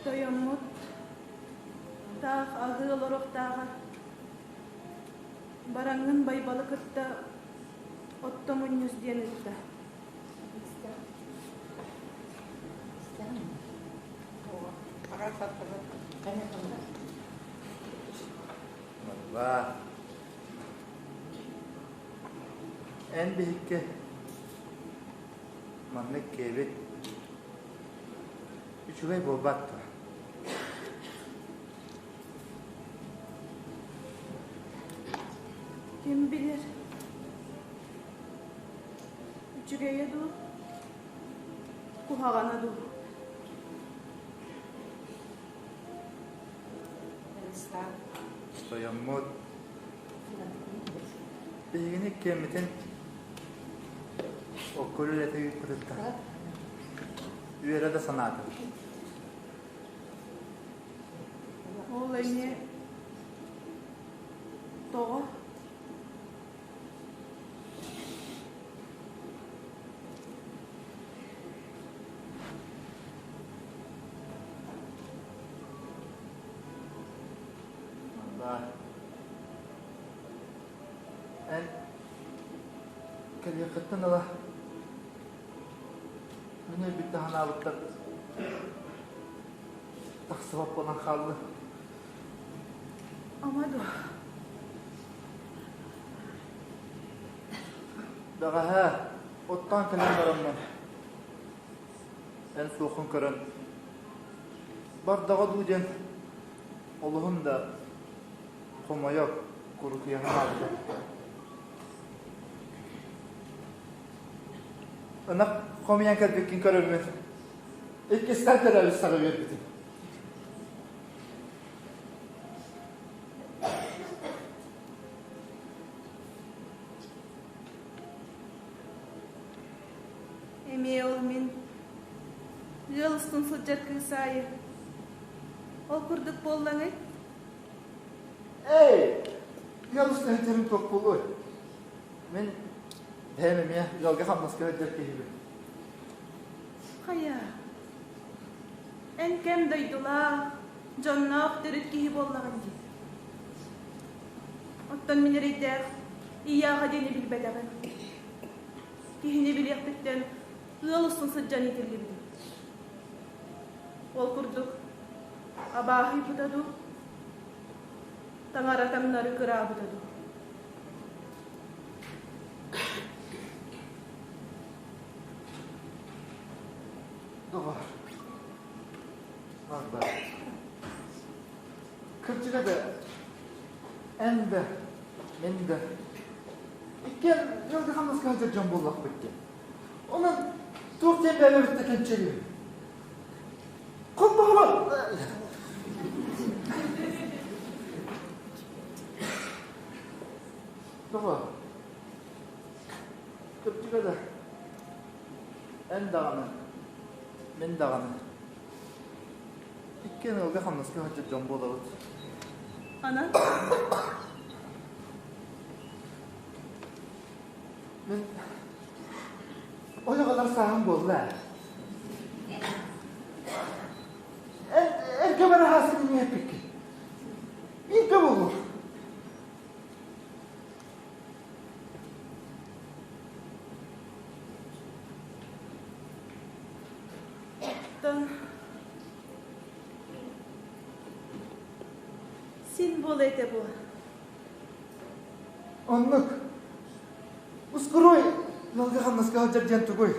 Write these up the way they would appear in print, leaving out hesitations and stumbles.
Тойоммут таах аһыы олоруохтааҕар бараҥҥын Байбалы кытта отто мунньус диэн ыытта. Марба, эн биһикки маннык киэбит үчүгэй буолбат дуо? Ким билэр? Үчүгэйэ дуу, куһаҕана дуу? Тойоммут биһигини иккиэммитин окко үлэлэтэ ыыппытыттан үөрэ да санаатым. Ол эмиэ тоҕо? Эн кэлиэххиттэн ыла мин өлбүттэ санаабыттар тахсыбат буолан хаалла. Ама дуо? Бэҕэһээ оттоон кэлэн бараммын, эн суоххун көрөн, бардаҕа дуу диэн олуһун да хомойо курутуйа санаабытым. Ынах хомуйан кэлбиккин көрөммүн, иккистээн төрөөбүт саҕа үөрбүтүм. Эмиэ ол мин ыал устун сылдьар кыыс аайы ол курдук буоллаҥый? Эй, ыал устун сылдьарым туох буолуой? Мин бэйэм эмиэ ыалга хамнаска сылдьар киһибин. Хайа, эн кэм дойдулаах, дьонноох төрүт киһи буоллаҕыҥ дии. Оттон мин эрэйдээх ийэ-аҕа диэни билбэтэҕим. Киһини билиэхпиттэн ыал устун сылдьан иитиллибитим. Ол курдук абааһыйбыта дуу, таҥара таҥнары кыраабыта дуу. Доҕор, Арба, кырдьыга да, эн да, мин да иккиэн ыалга хамнаска сылдьар дьон буоллахпыт дии. Онон туох диэн бэйэбит да кэмчилиим. Холбоһобот! Тоҕо? Кырдьыга да, эн даҕаны, мин даҕаны иккиэн ыалга хамнаска сылдьар дьон буолабыт. Ана? Мин ойоҕолор сааһым буолла. Эн эргэ бараһаасын иҥиэппиккин. Бииргэ буолуо. Оттон син буола этэ буо. Оннук. Ускуруй ыалга хамнаска сылдьар диэн тугуй?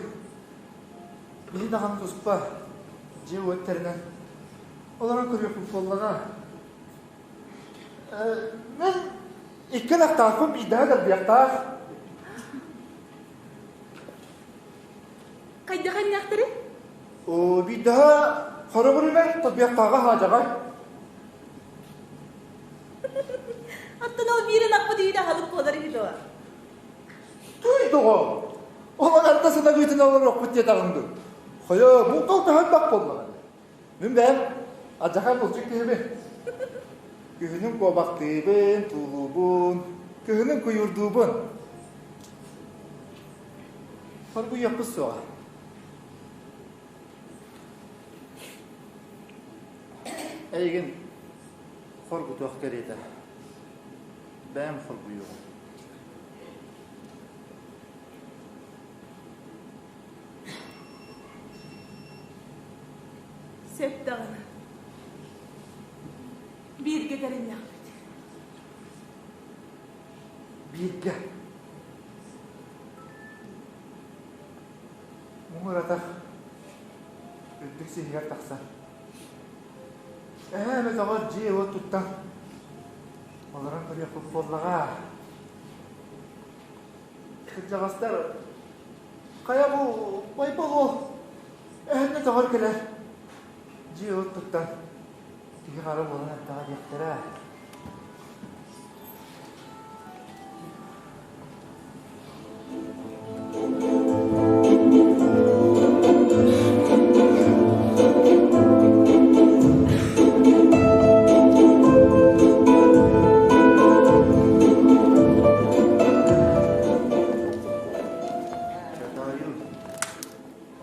Биһи даҕаны туспа дьиэ-уот тэринэн олорон көрүөхпүт буоллаҕа. Мин икки ынахтаахпын биирдэһэ дэлбиэхтээх. Хайдах анньаахтарый? Оо, биирдэһэ хоробур тобуйахтааҕа хаадьаҕай. Оттон ол биир ынахпыт үүтэ аһылык буолар үһү дуо? Туй доҕор! Ол аҥардас ынах үүтүн олоруохпут диэтэҕиҥ дуу? Хайа, бултал төһөллөх буоллаҕа. Мин бэйэм алдьархай булчут киһибин. Күһүнүн куобахтыыбын, туулуубун, кыһынын куйуурдуубун. Хоргуйуохпут суоҕа. Эйигин хоргутуох кэриэтэ. Бэйэм хоргуйуоҕум. Сөп даҕаны. Бииргэ тэриннэхпит. Бииргэ. Муҥур атах үрдүк сиһигэр тахсар. Эһээ эбэтэҕэр дьиэ-уот туттан олорон көрүөхпүт буоллаҕа. Кырдьаҕастар хайа бу Байбал уол эһэннэ тоҕор кэлэр дьиэ-уот туттан киһи-хара буолан эрдэҕэ диэхтэрэ. Чатаайым,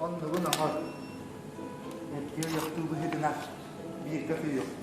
оннугун оҥор, эрдии ойохтуу быһыытынан бииргэ утуйуохпут.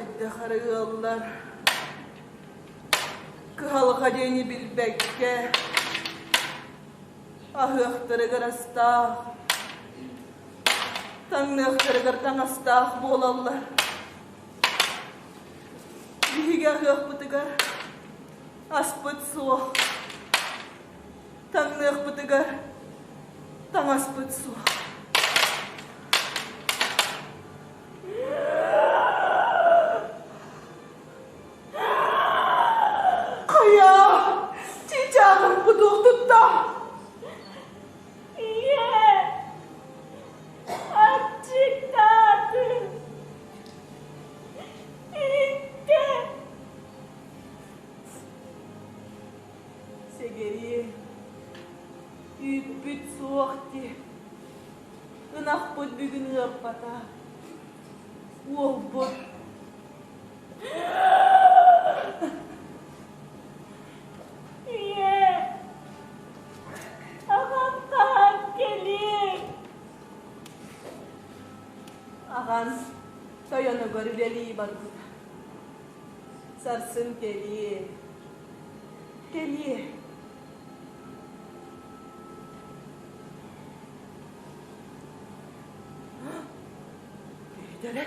Хайдах эрэ ыаллар кыһалҕа диэни билбэккэ аһыахтарыгар астаах, таҥныахтарыгар таҥастаах буолаллар. Биһиги аһыахпытыгар аспыт суох, таҥныахпытыгар таҥаспыт суох. Хайа, чыычааҕым кутуох тутта. Ийэ, аччыктаатым. Ириттэ. Сэгэриэ, үүппүт суох дии. Ынахпыт бүгүн ыаппата. Уолбут. Ийэ, аҕам хаһан кэлиэй? Аҕан тойонугар үлэлии барбыта. Сарсын кэлиэ. Кэлиэ. Бүөтэрэ,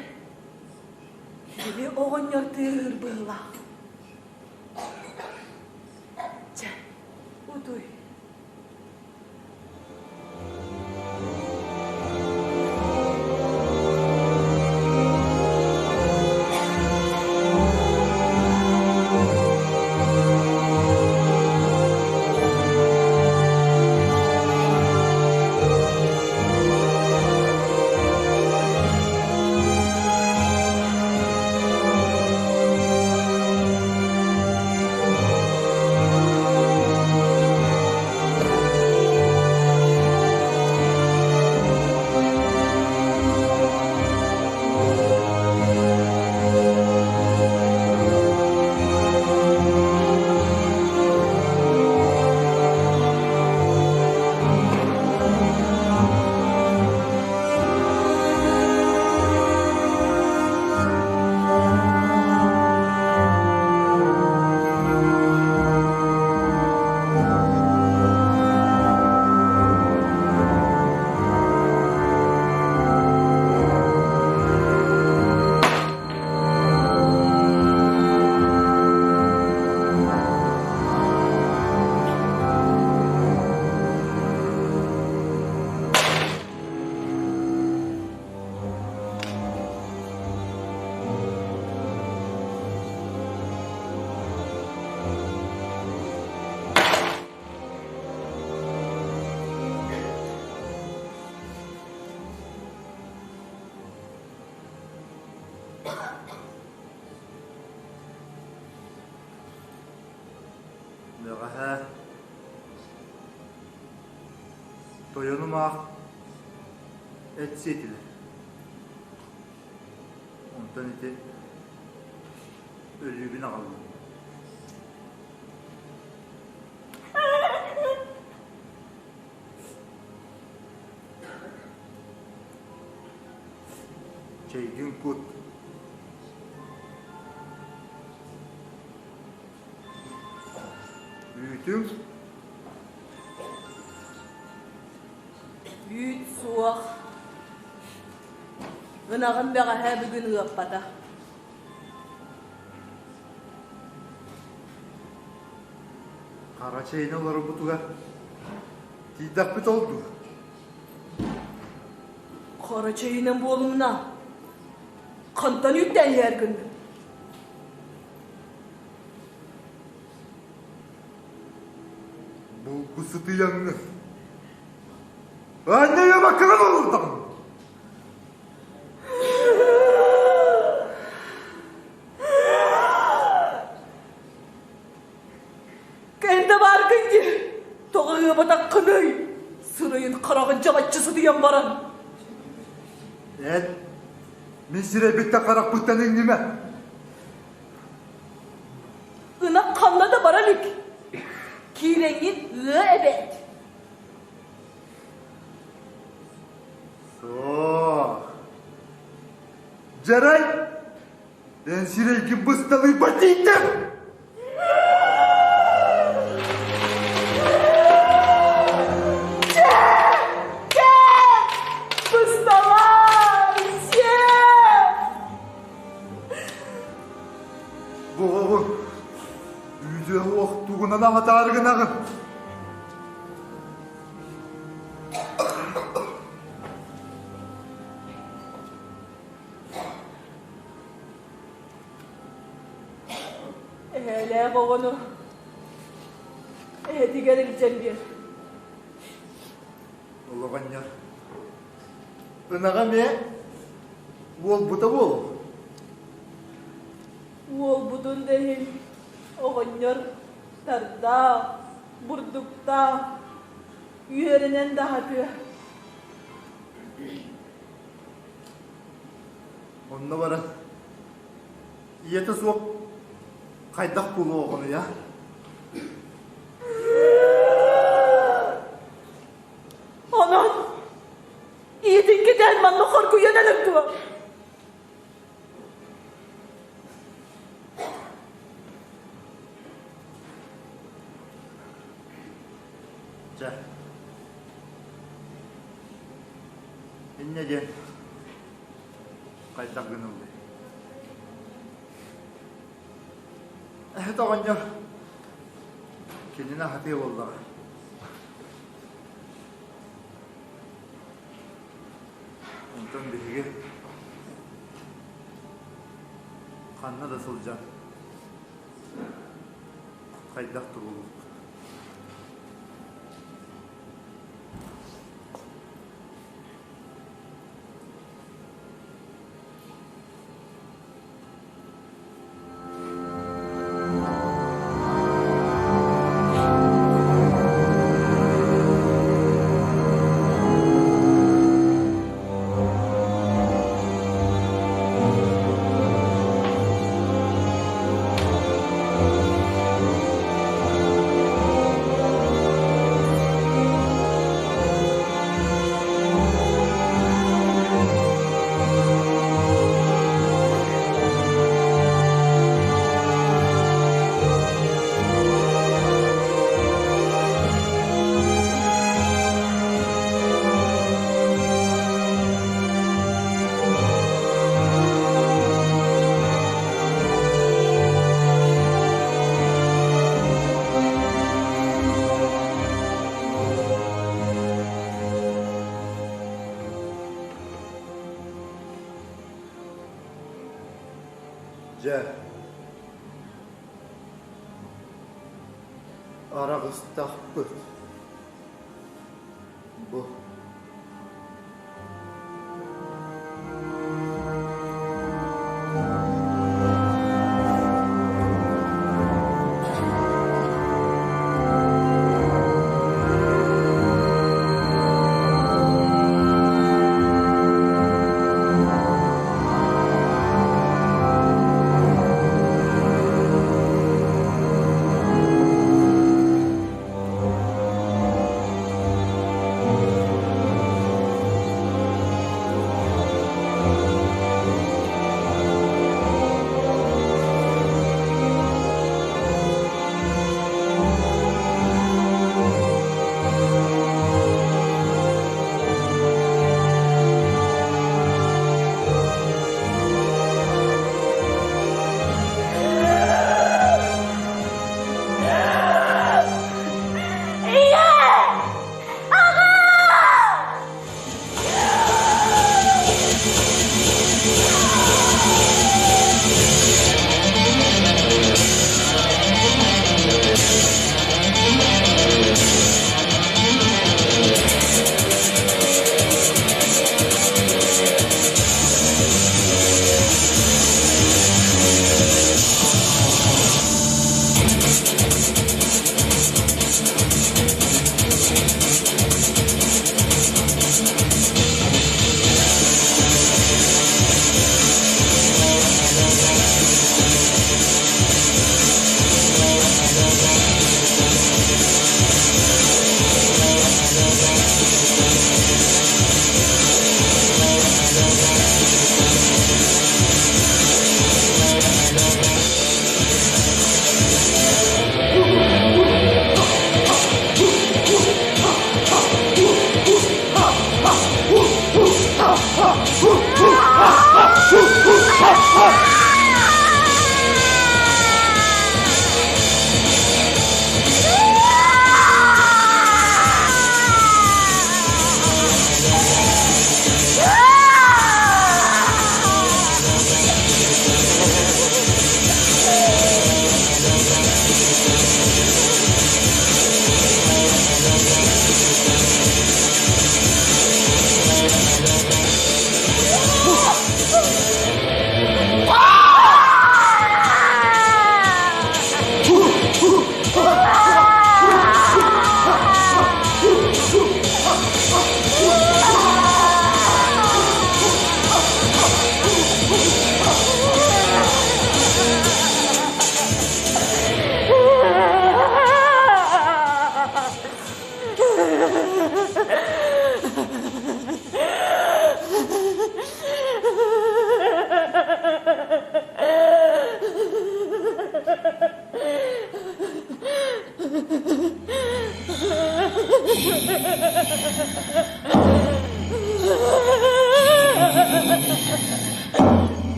били оҕонньор тыаһыыр быһыылаах. Чэ, утуй. Бэҕэһээ тойонум аах эт сиэтилэр. Онтон ити өлүүбүн аҕаллым. Чэйгин кут. Үүтүҥ? Үүт суох. Ынаҕым бэҕэһээ бүгүн ыаппата. Хара чэйин олорбутугар тиийдэхпит ол дуо? Хара чэйинэн буолумна. Хантан үүттээн иһэр гынныҥ? Булгу сытыйаҥҥын. Анньайа баккаҕын олордоҕун. Кэнде бааргын дии, тоҕо ыабатаххыный? Сырайын хараҕын дьалаччы сытыйан баран. Эн мин сирэйбиттэн харахпыттан иҥнимэ. Ынах ханна да бара илик. Киирэҥҥин ыа эбээт. Суох. Дьарай! Эн сирэйгин бысталыырбар тиийдим! Чэ! Чэ! Бысталаан! Чэ! Бу оҕо үйдүө суох тугунан аһатаары гынаҕын? Эһээлээх оҕону эһэтигэр илдьэн биэр. Олоҕонньор ынаҕа эмиэ уолбута буолуо. Уолбутун да иһин оҕонньор тардаах, бурдуктаах, үөрэнэн да аһатыа. Онно баран ийэтэ суох хайдах буолуо оҕонуй а? Онон ийэтин кэтээн манна хоргуйан өлөр дуо? Чэ. Инньэ диэн хайдах гыныллый? Эһэт оҕонньор кинини аһатыы буоллаҕа. Онтон биһиги ханна да сылдьан хайдах туруулуохпут? Дьэ, араҕыстахпыт бу.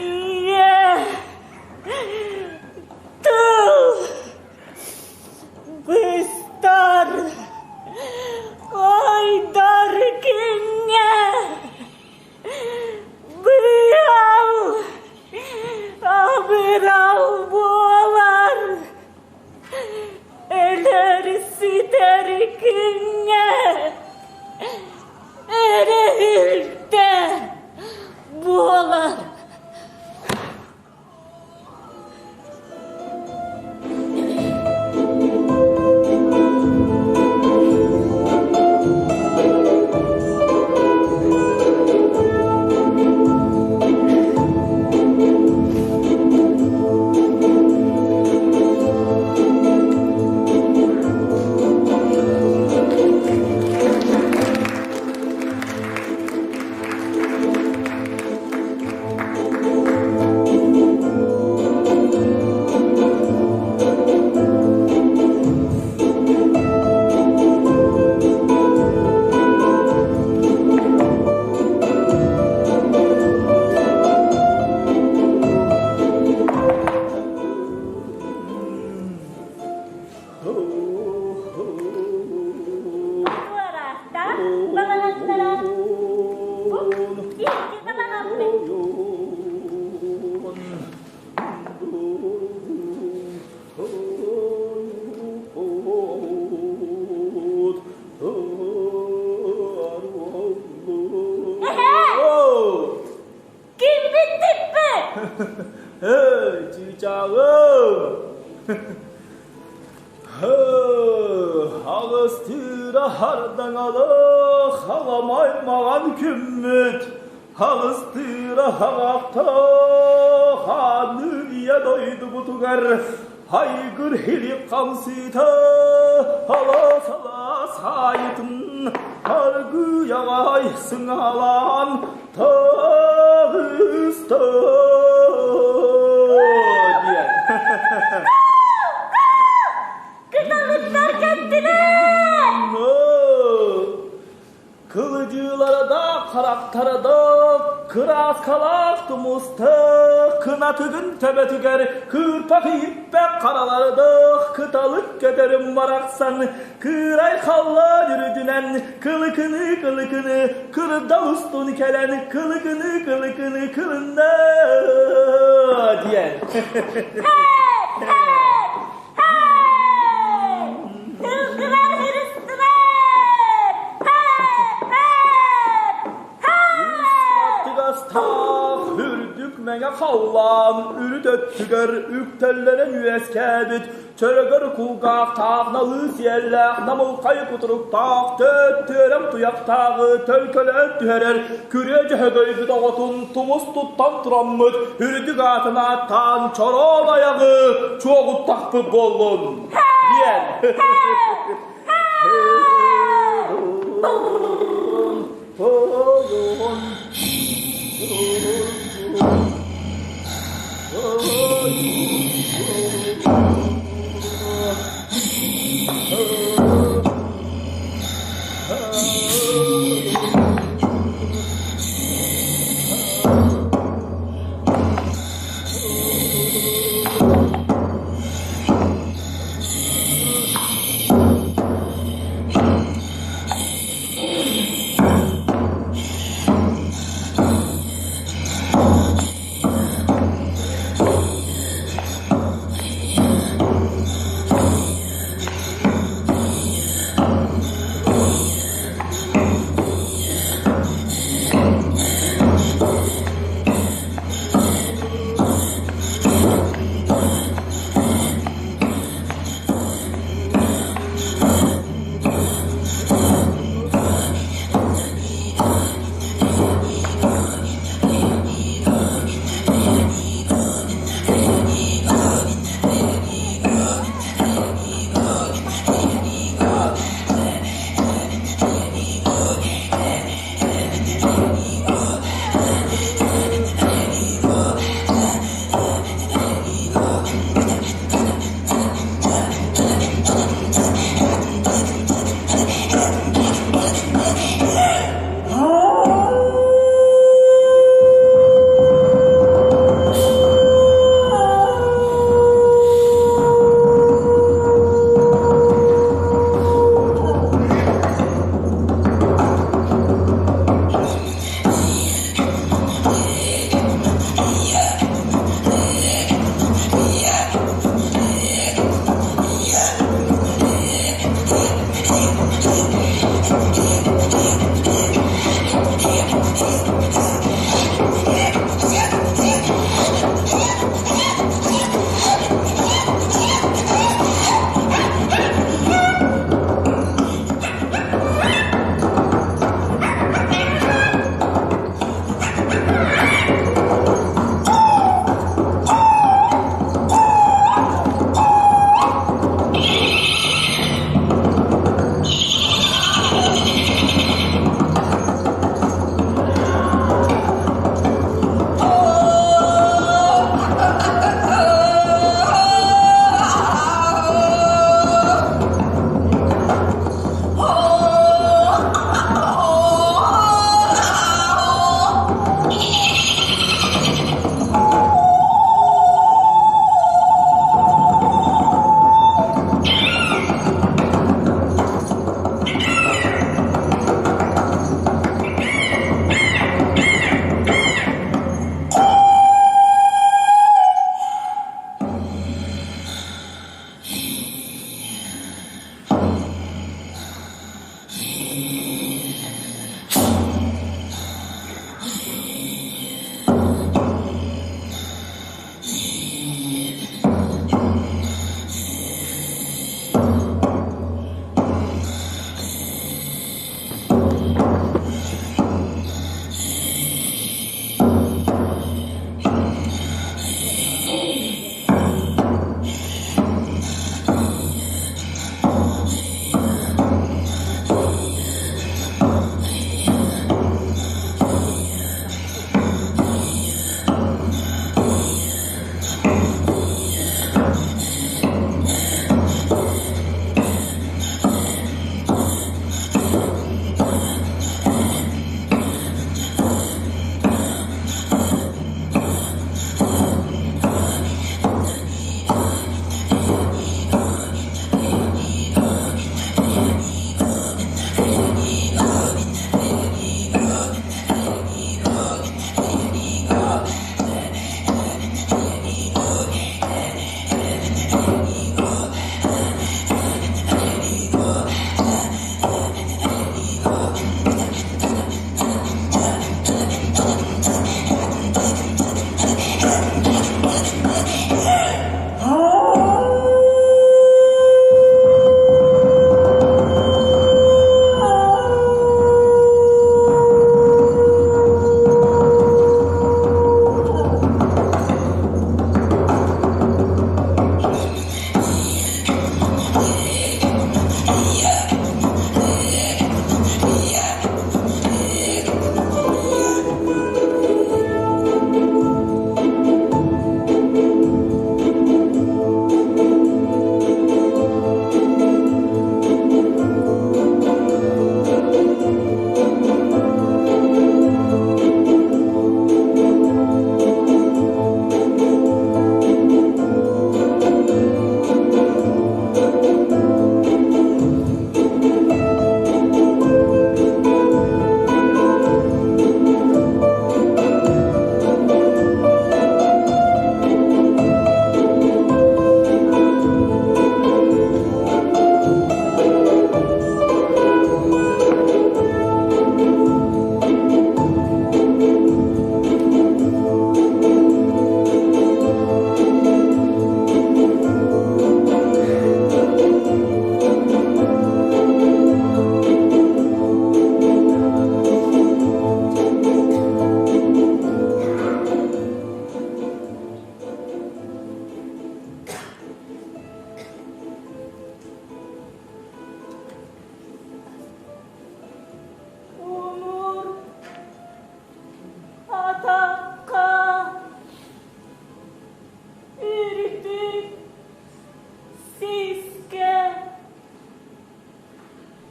Ийэ тыл быстар ойдор күҥҥэ быал абырал буолар өлөр сүтэр күҥҥэ өрүһүлтэ буолар. Туораахтаах балаҕаттара бу икки балаҕаммыт. Эһээ! Киммит типпит? Эй, чыычааҕым! Аҕыстыыра хардаҥалаах халамай маҕан күммүт, аҕыстыыра хаҕахтаах аанныыр ийэ дойдубутугар айгыр хилик хамсыыта алаас-алаас хаайытын аргыый аҕай сыҥаалаан таҕыста диэн. Кыталыктар кэттилэр! Кылыдьыылара да, харахтара да кырааскалаах тумустаах, кынатыгын төбөтүгэр кыырпах ииппэх харалардаах кыталык көтөрүм барахсан кыырай халлаан үрдүнэн кылыкыны-кылыкыны кырдал устун кэлэн кылыкыны-кылыкыны кылынна диэн. Hey! Hey! Hey! Тылгылар хырыстылар! мэҥэ халлаан үрүт өттүгэр үктэллэнэн үөскээбит чөрөгөр кулгаахтаах налыы сиэллээх намылхай кутуруктаах төттүөрэм туйахтааҕы төлкөлөөн түһэрэр күрүө дьөһөгөйбүт оҕотун тумус туттан тураммыт үрдүк аатын ааттаан чороон айаҕы чуоҕуттахпыт буоллун диэн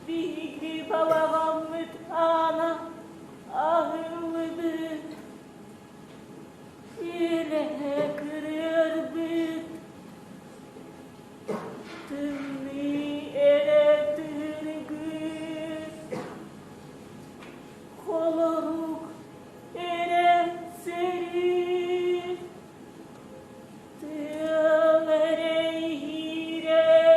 Биһиги балаҕаммыт аана аһыллыбыт, үөлэһэ кырыарбыт, тымныы эрэ тыһыргыыр, холорук эрэ сөрүүр. Тыал эрэ иһиирэр.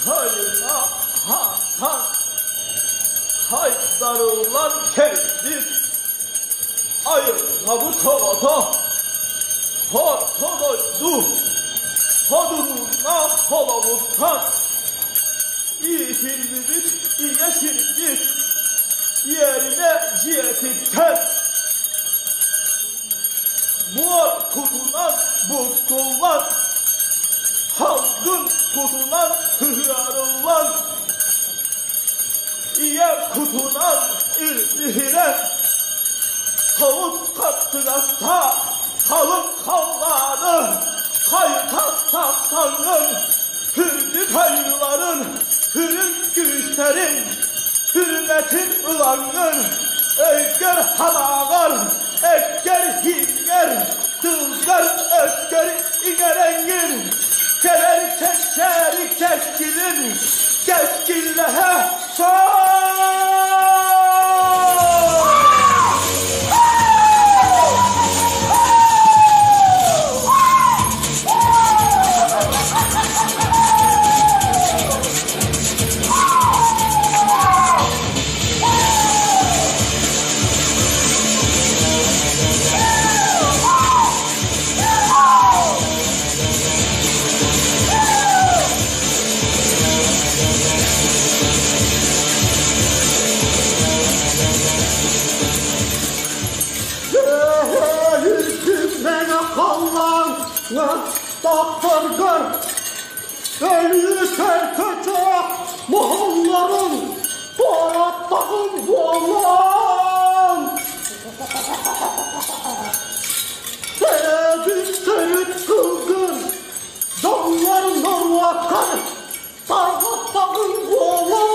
Хайына хатан хайдарыллан кэлбит айылҕабыт оҕото Орто дойду одунууннаах олоҕуттан иитиллибит ийэ сирбит иэримэ дьиэтиттэн Буор кутунан буккуллан, салгын кутунан сыһыарыллан, ийэ кутунан илдьиһирэн, тоҕус хаттыгастаах халыҥ халлааны хайытан тахсаҥҥын, үрдүк айыыларын, үрүҥ күүстэрин, үрүмэтин ылаҥҥын, өйгөр-санааҕар, эккэр-ииҥҥэр, тылгар-өскөр иҥэрэҥҥин, кэлэр кэнчээри кэскилин кэскиллэһэ саа! Мэҥэ халлаан тахсаргар өлүү сэркэчээх моһоллорун туораттаҕын буолан Төрөөбүт төрүт тылгын дьоҥҥор норуоккар тарҕаттаҕын буолан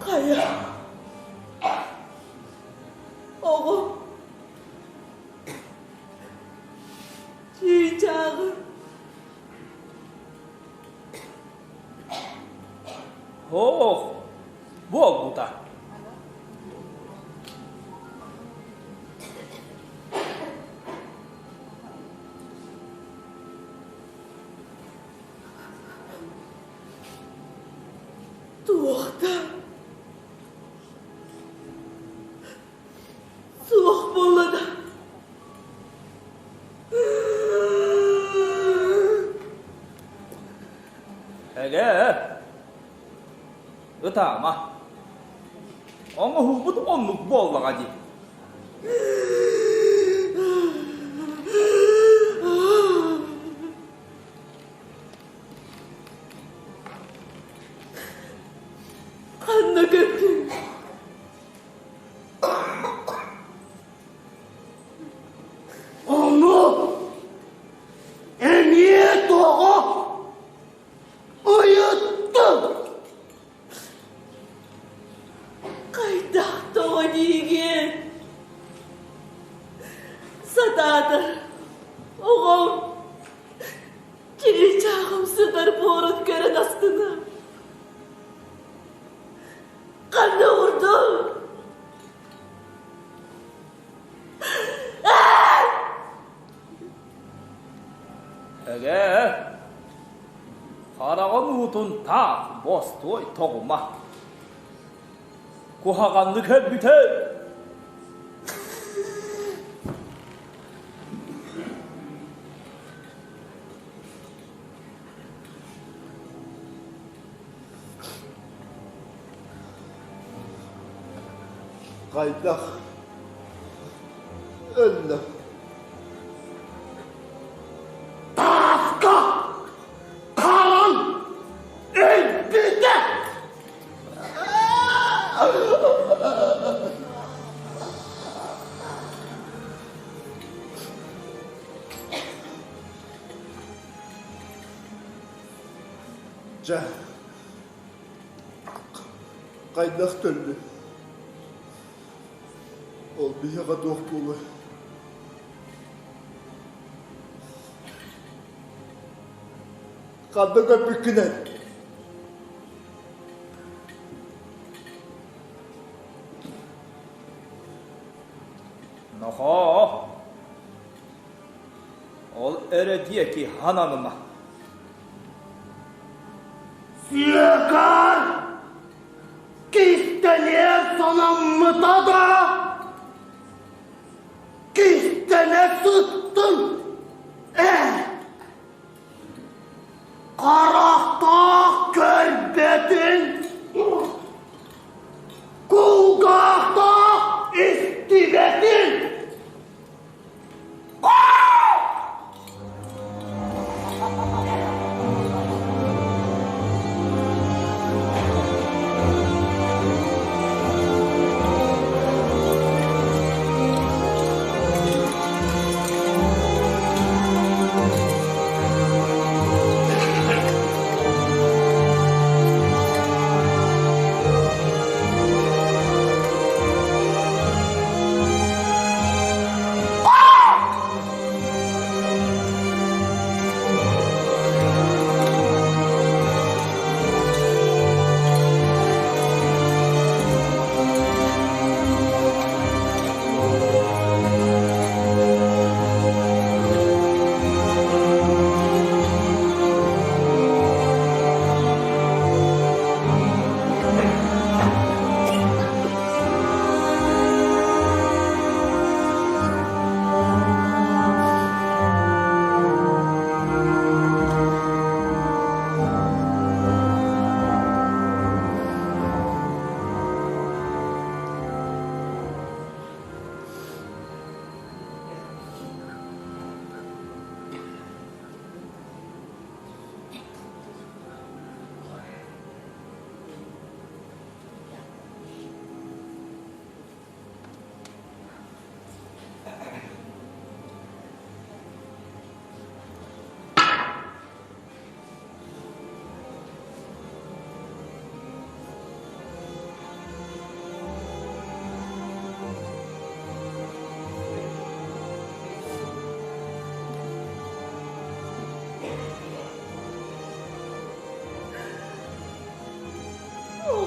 Хайа, оҕо чыычааҕы Ох, буолбута. Туох да суох буолла да Эгэ, ытаама. Оҥоһуубут оннук буоллаҕа дии. Ханна көттүҥ? Ону эмиэ тоҕо ыйыттыҥ? Хайдах тоҕо диигин? Сатаатар, оҕом чыычааҕым сытар буорун көрөн астына. Ханна уурдуҥ? Эгэ, хараҕын уутун таах бостуой тоҕума. Куһаҕаннык өлбүтэ. Хайдах өллө? Тааска харан өлбүтэ! Дьэ, хайдах төллү? Ол биһиэхэ туох буолуой? Ханна көппүккүнэн? Нохоо, ол эрэ диэки хананыма. Сүөкэр кистэлиэн санаммыта да кистэнэ сыттын ээ харахтаах көрбөтүн кулгаахтаах истибэтин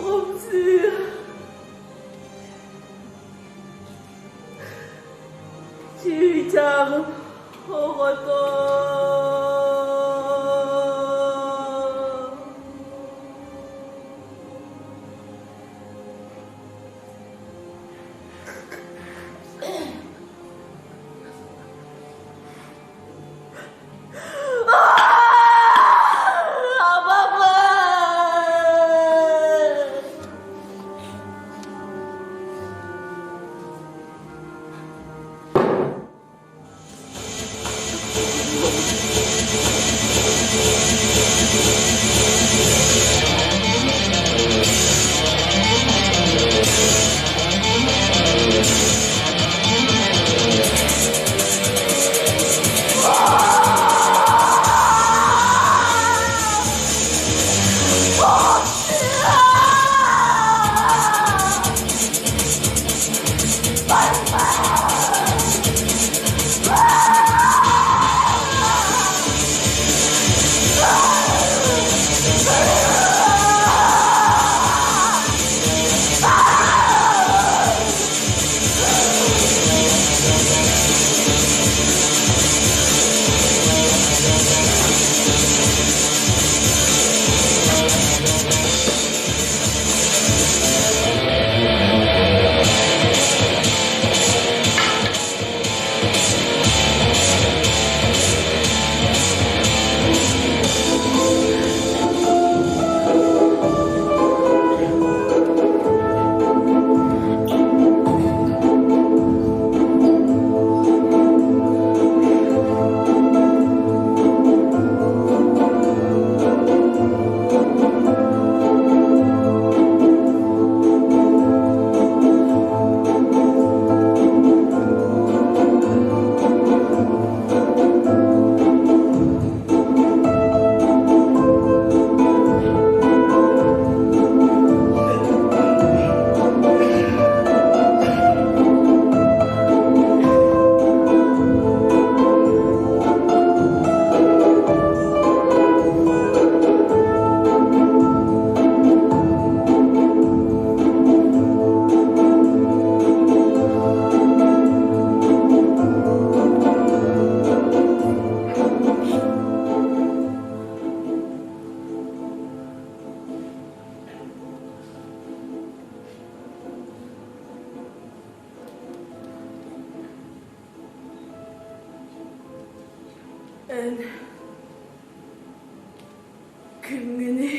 Олоҕум сыыһа. Чыычааҕым оҕото. Абабай! Эн кимҥиний?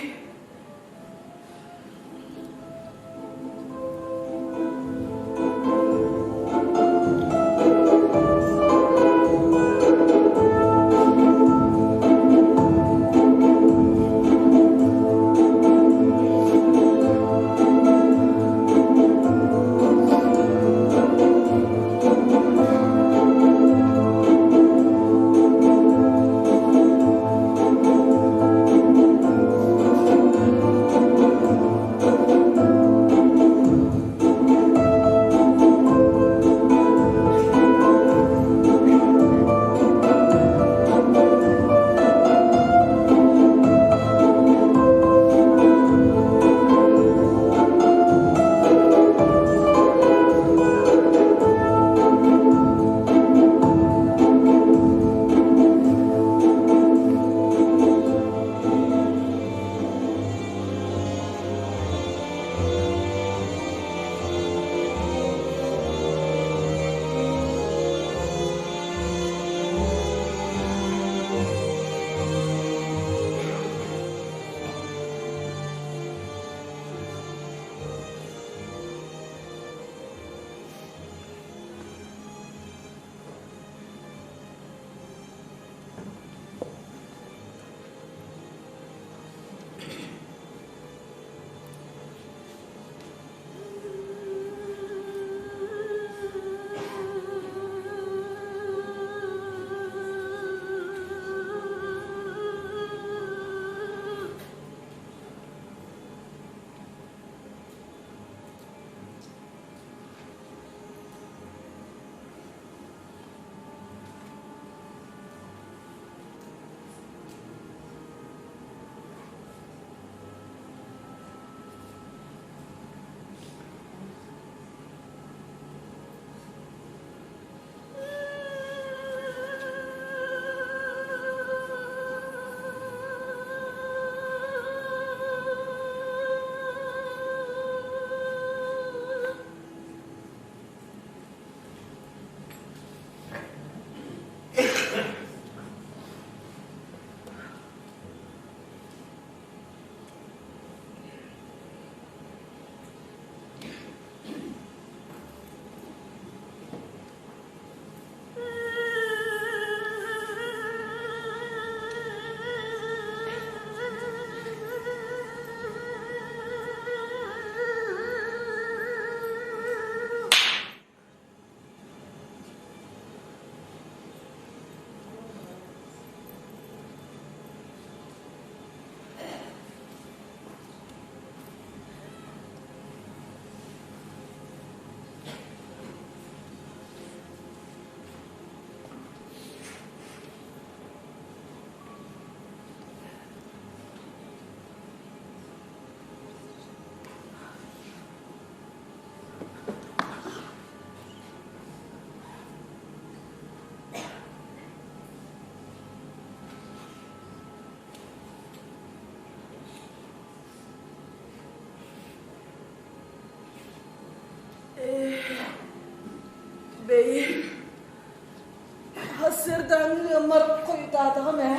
Дьоммор хойутаатаҕым ээ.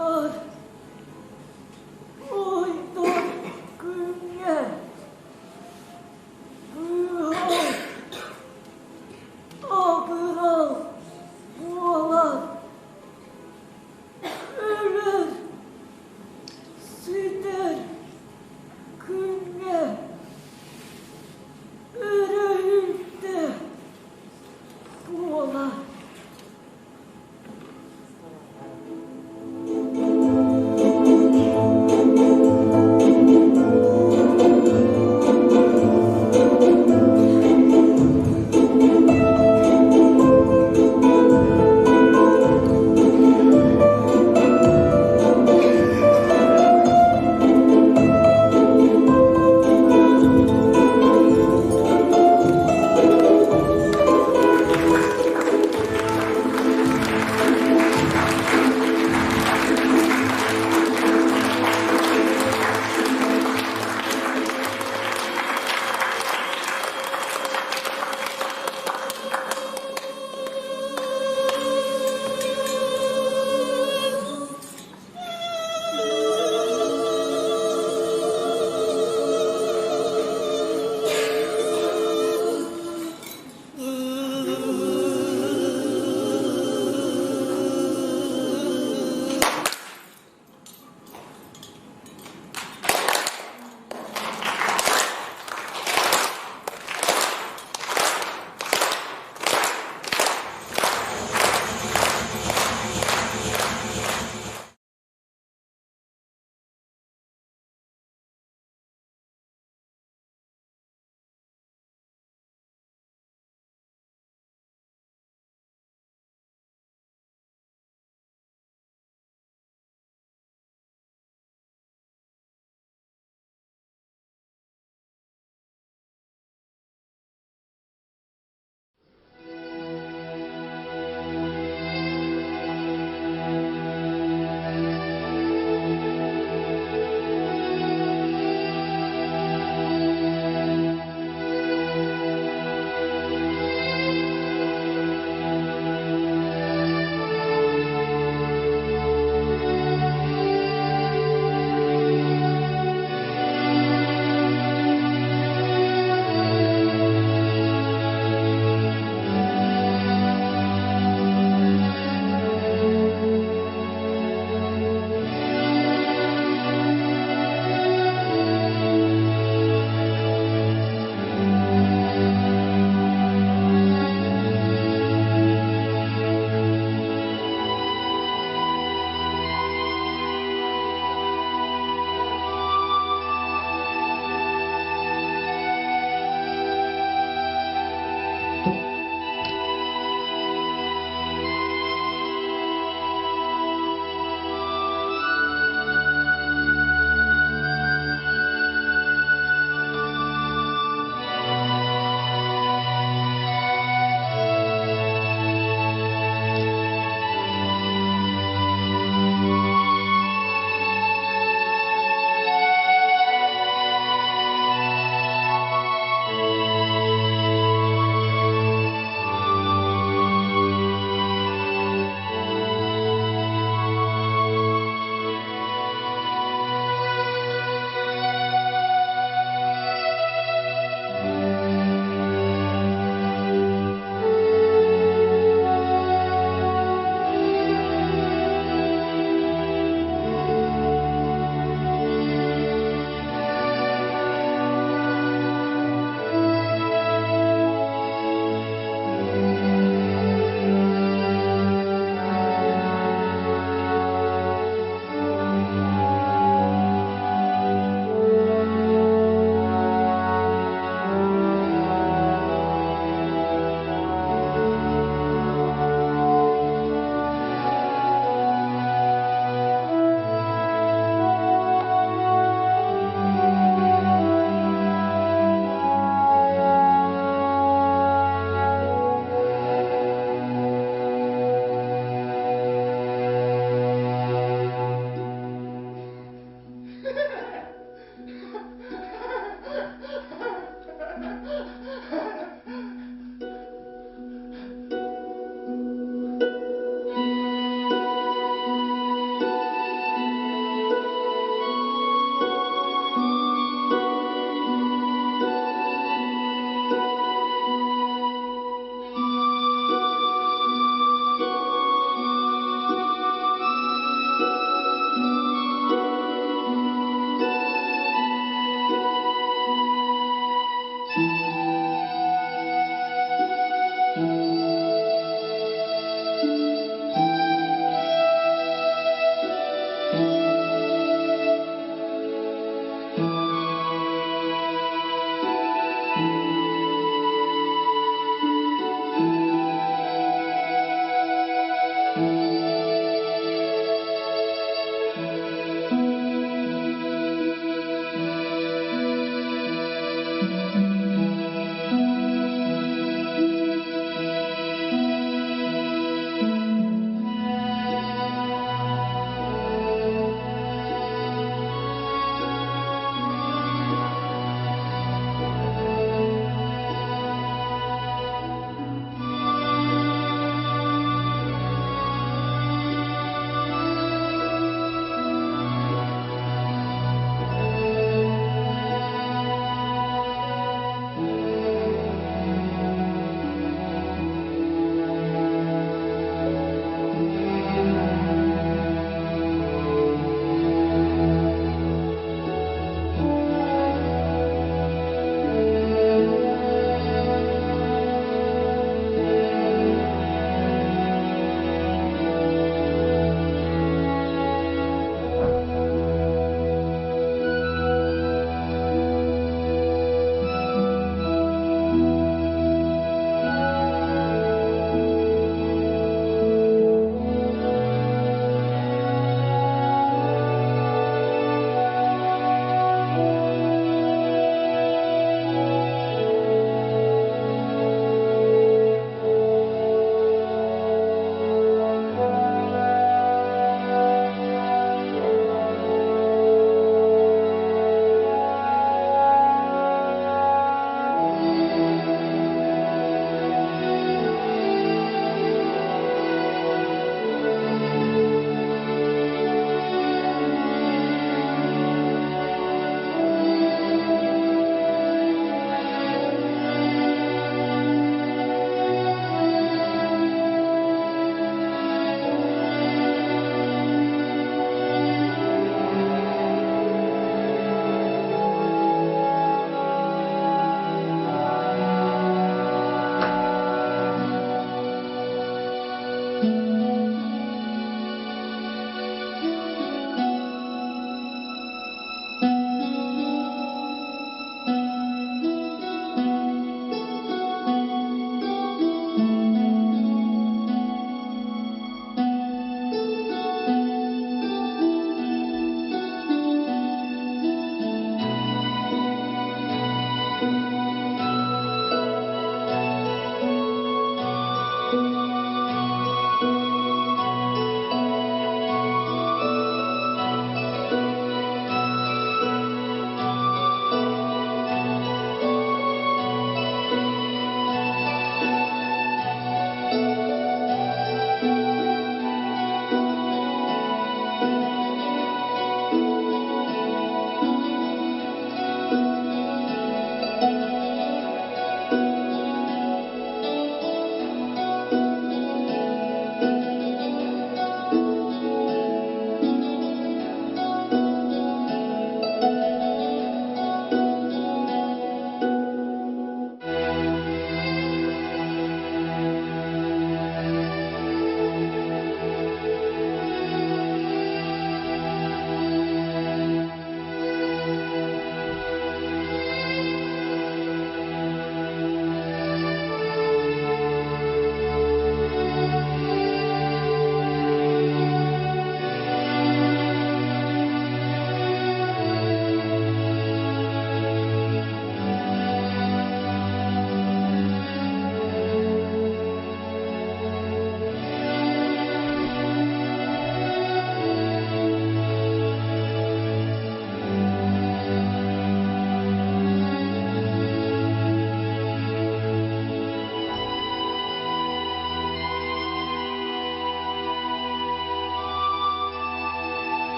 Устар ойдор күҥҥэ быыһал абырал буолар өлөр сүтэр күҥҥэ өрөһүлтэ буолар.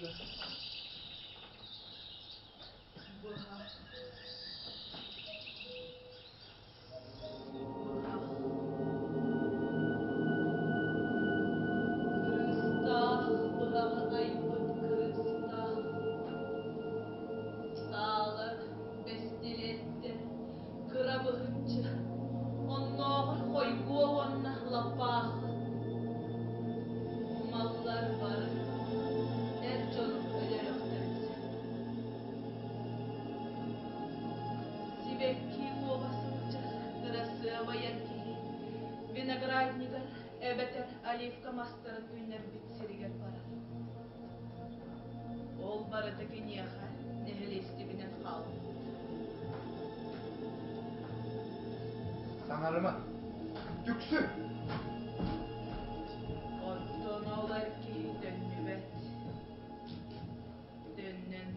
Быһа. Быһа. Кырыыстаах быһаҕы айбыт кырыыстаах, саалар, бэстилиэттэр, кыра быһычча, оннооҕор хойгуо уонна лаппаахы. Маллар бары эр дьону өлөрүөхтэрин сөп. Сибэкки уоҕа сылдьар кырасыабай эр киһи винограднигар эбэтэр оливка мастарын үүннэрбит сиригэр барар. Ол барыта киниэхэ нэһилиэстибинэн хаалбыт. Саҥарыма. Түксү! Оттон ол эр киһи төннүбэт. Төннөн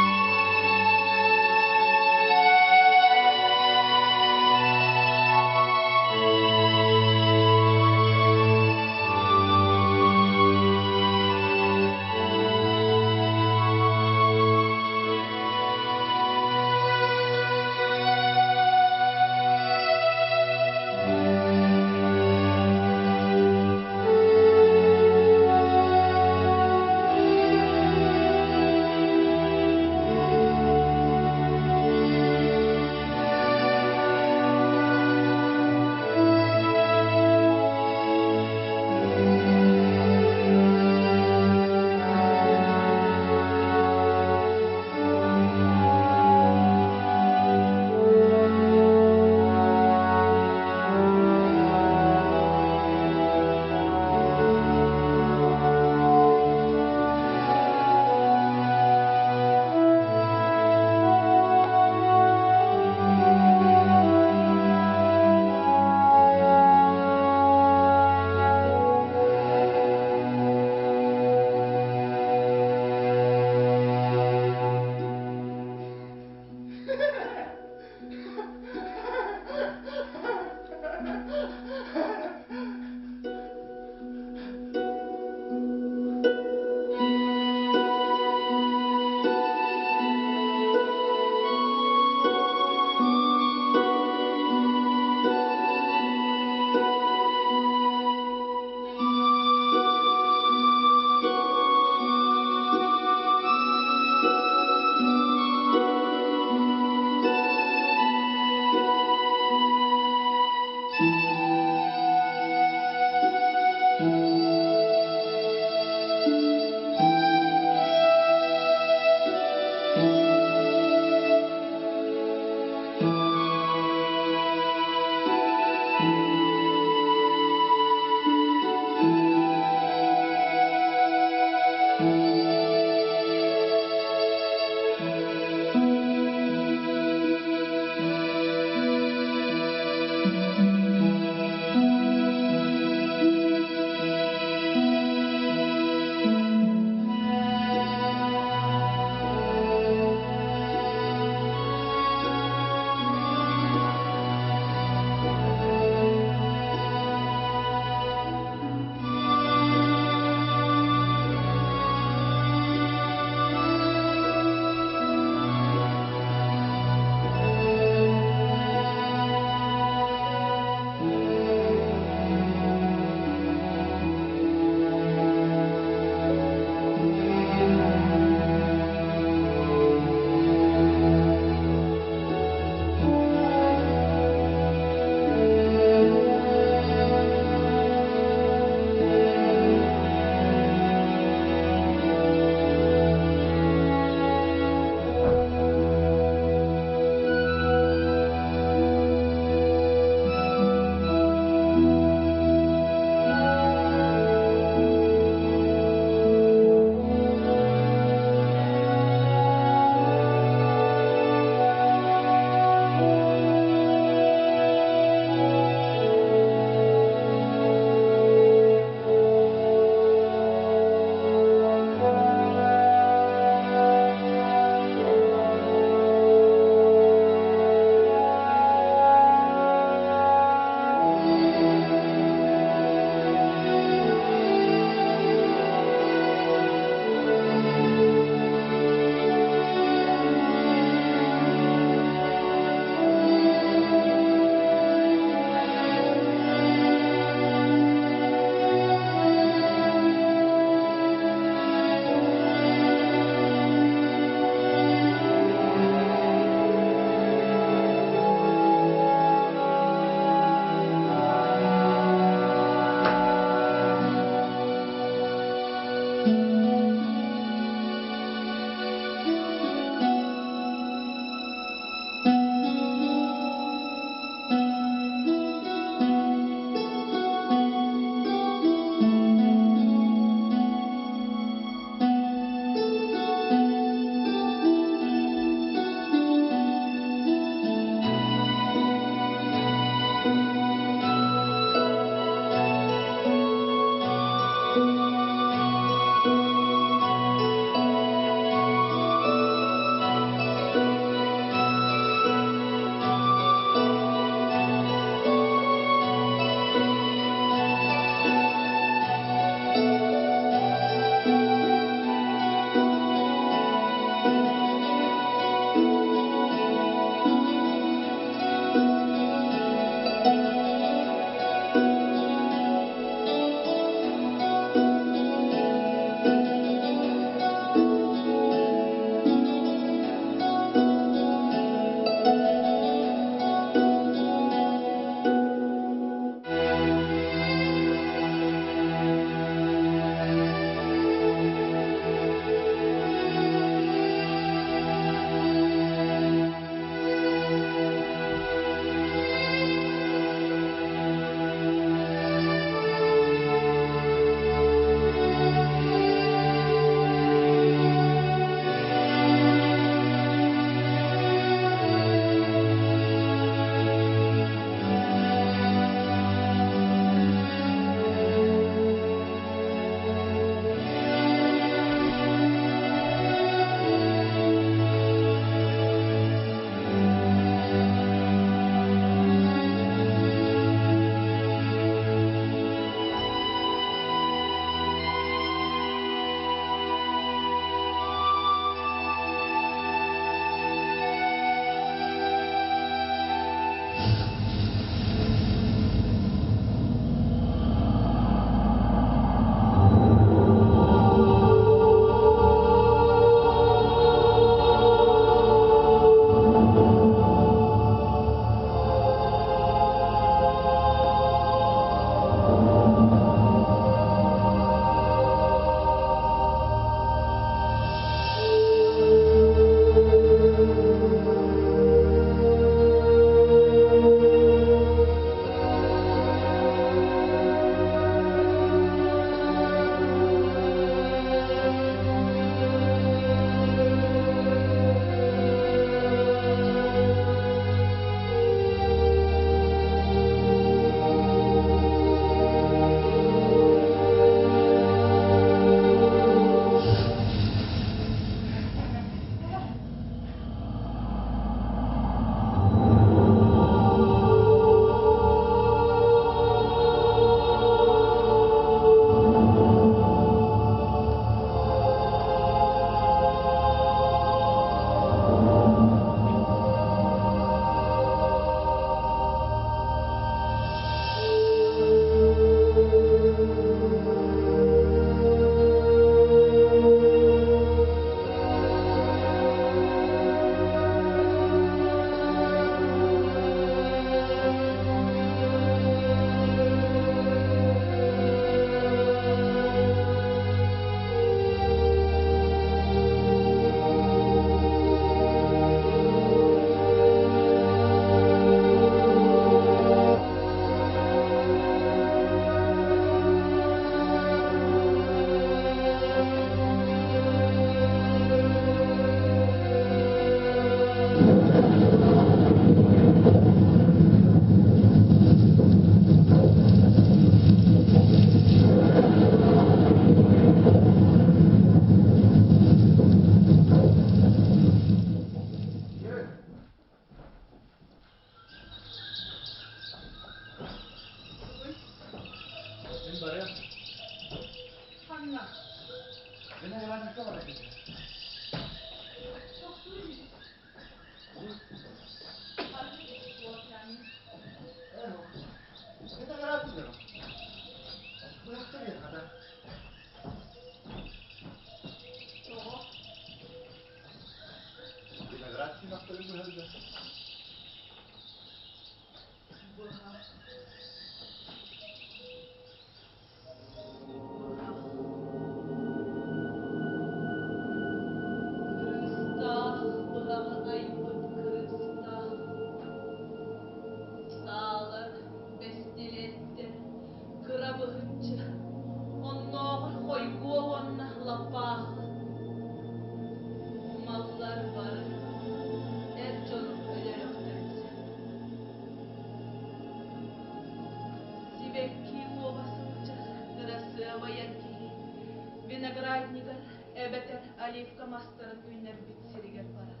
Винограднигар эбэтэр оливка мастарын үүннэрбит сиригэр барар.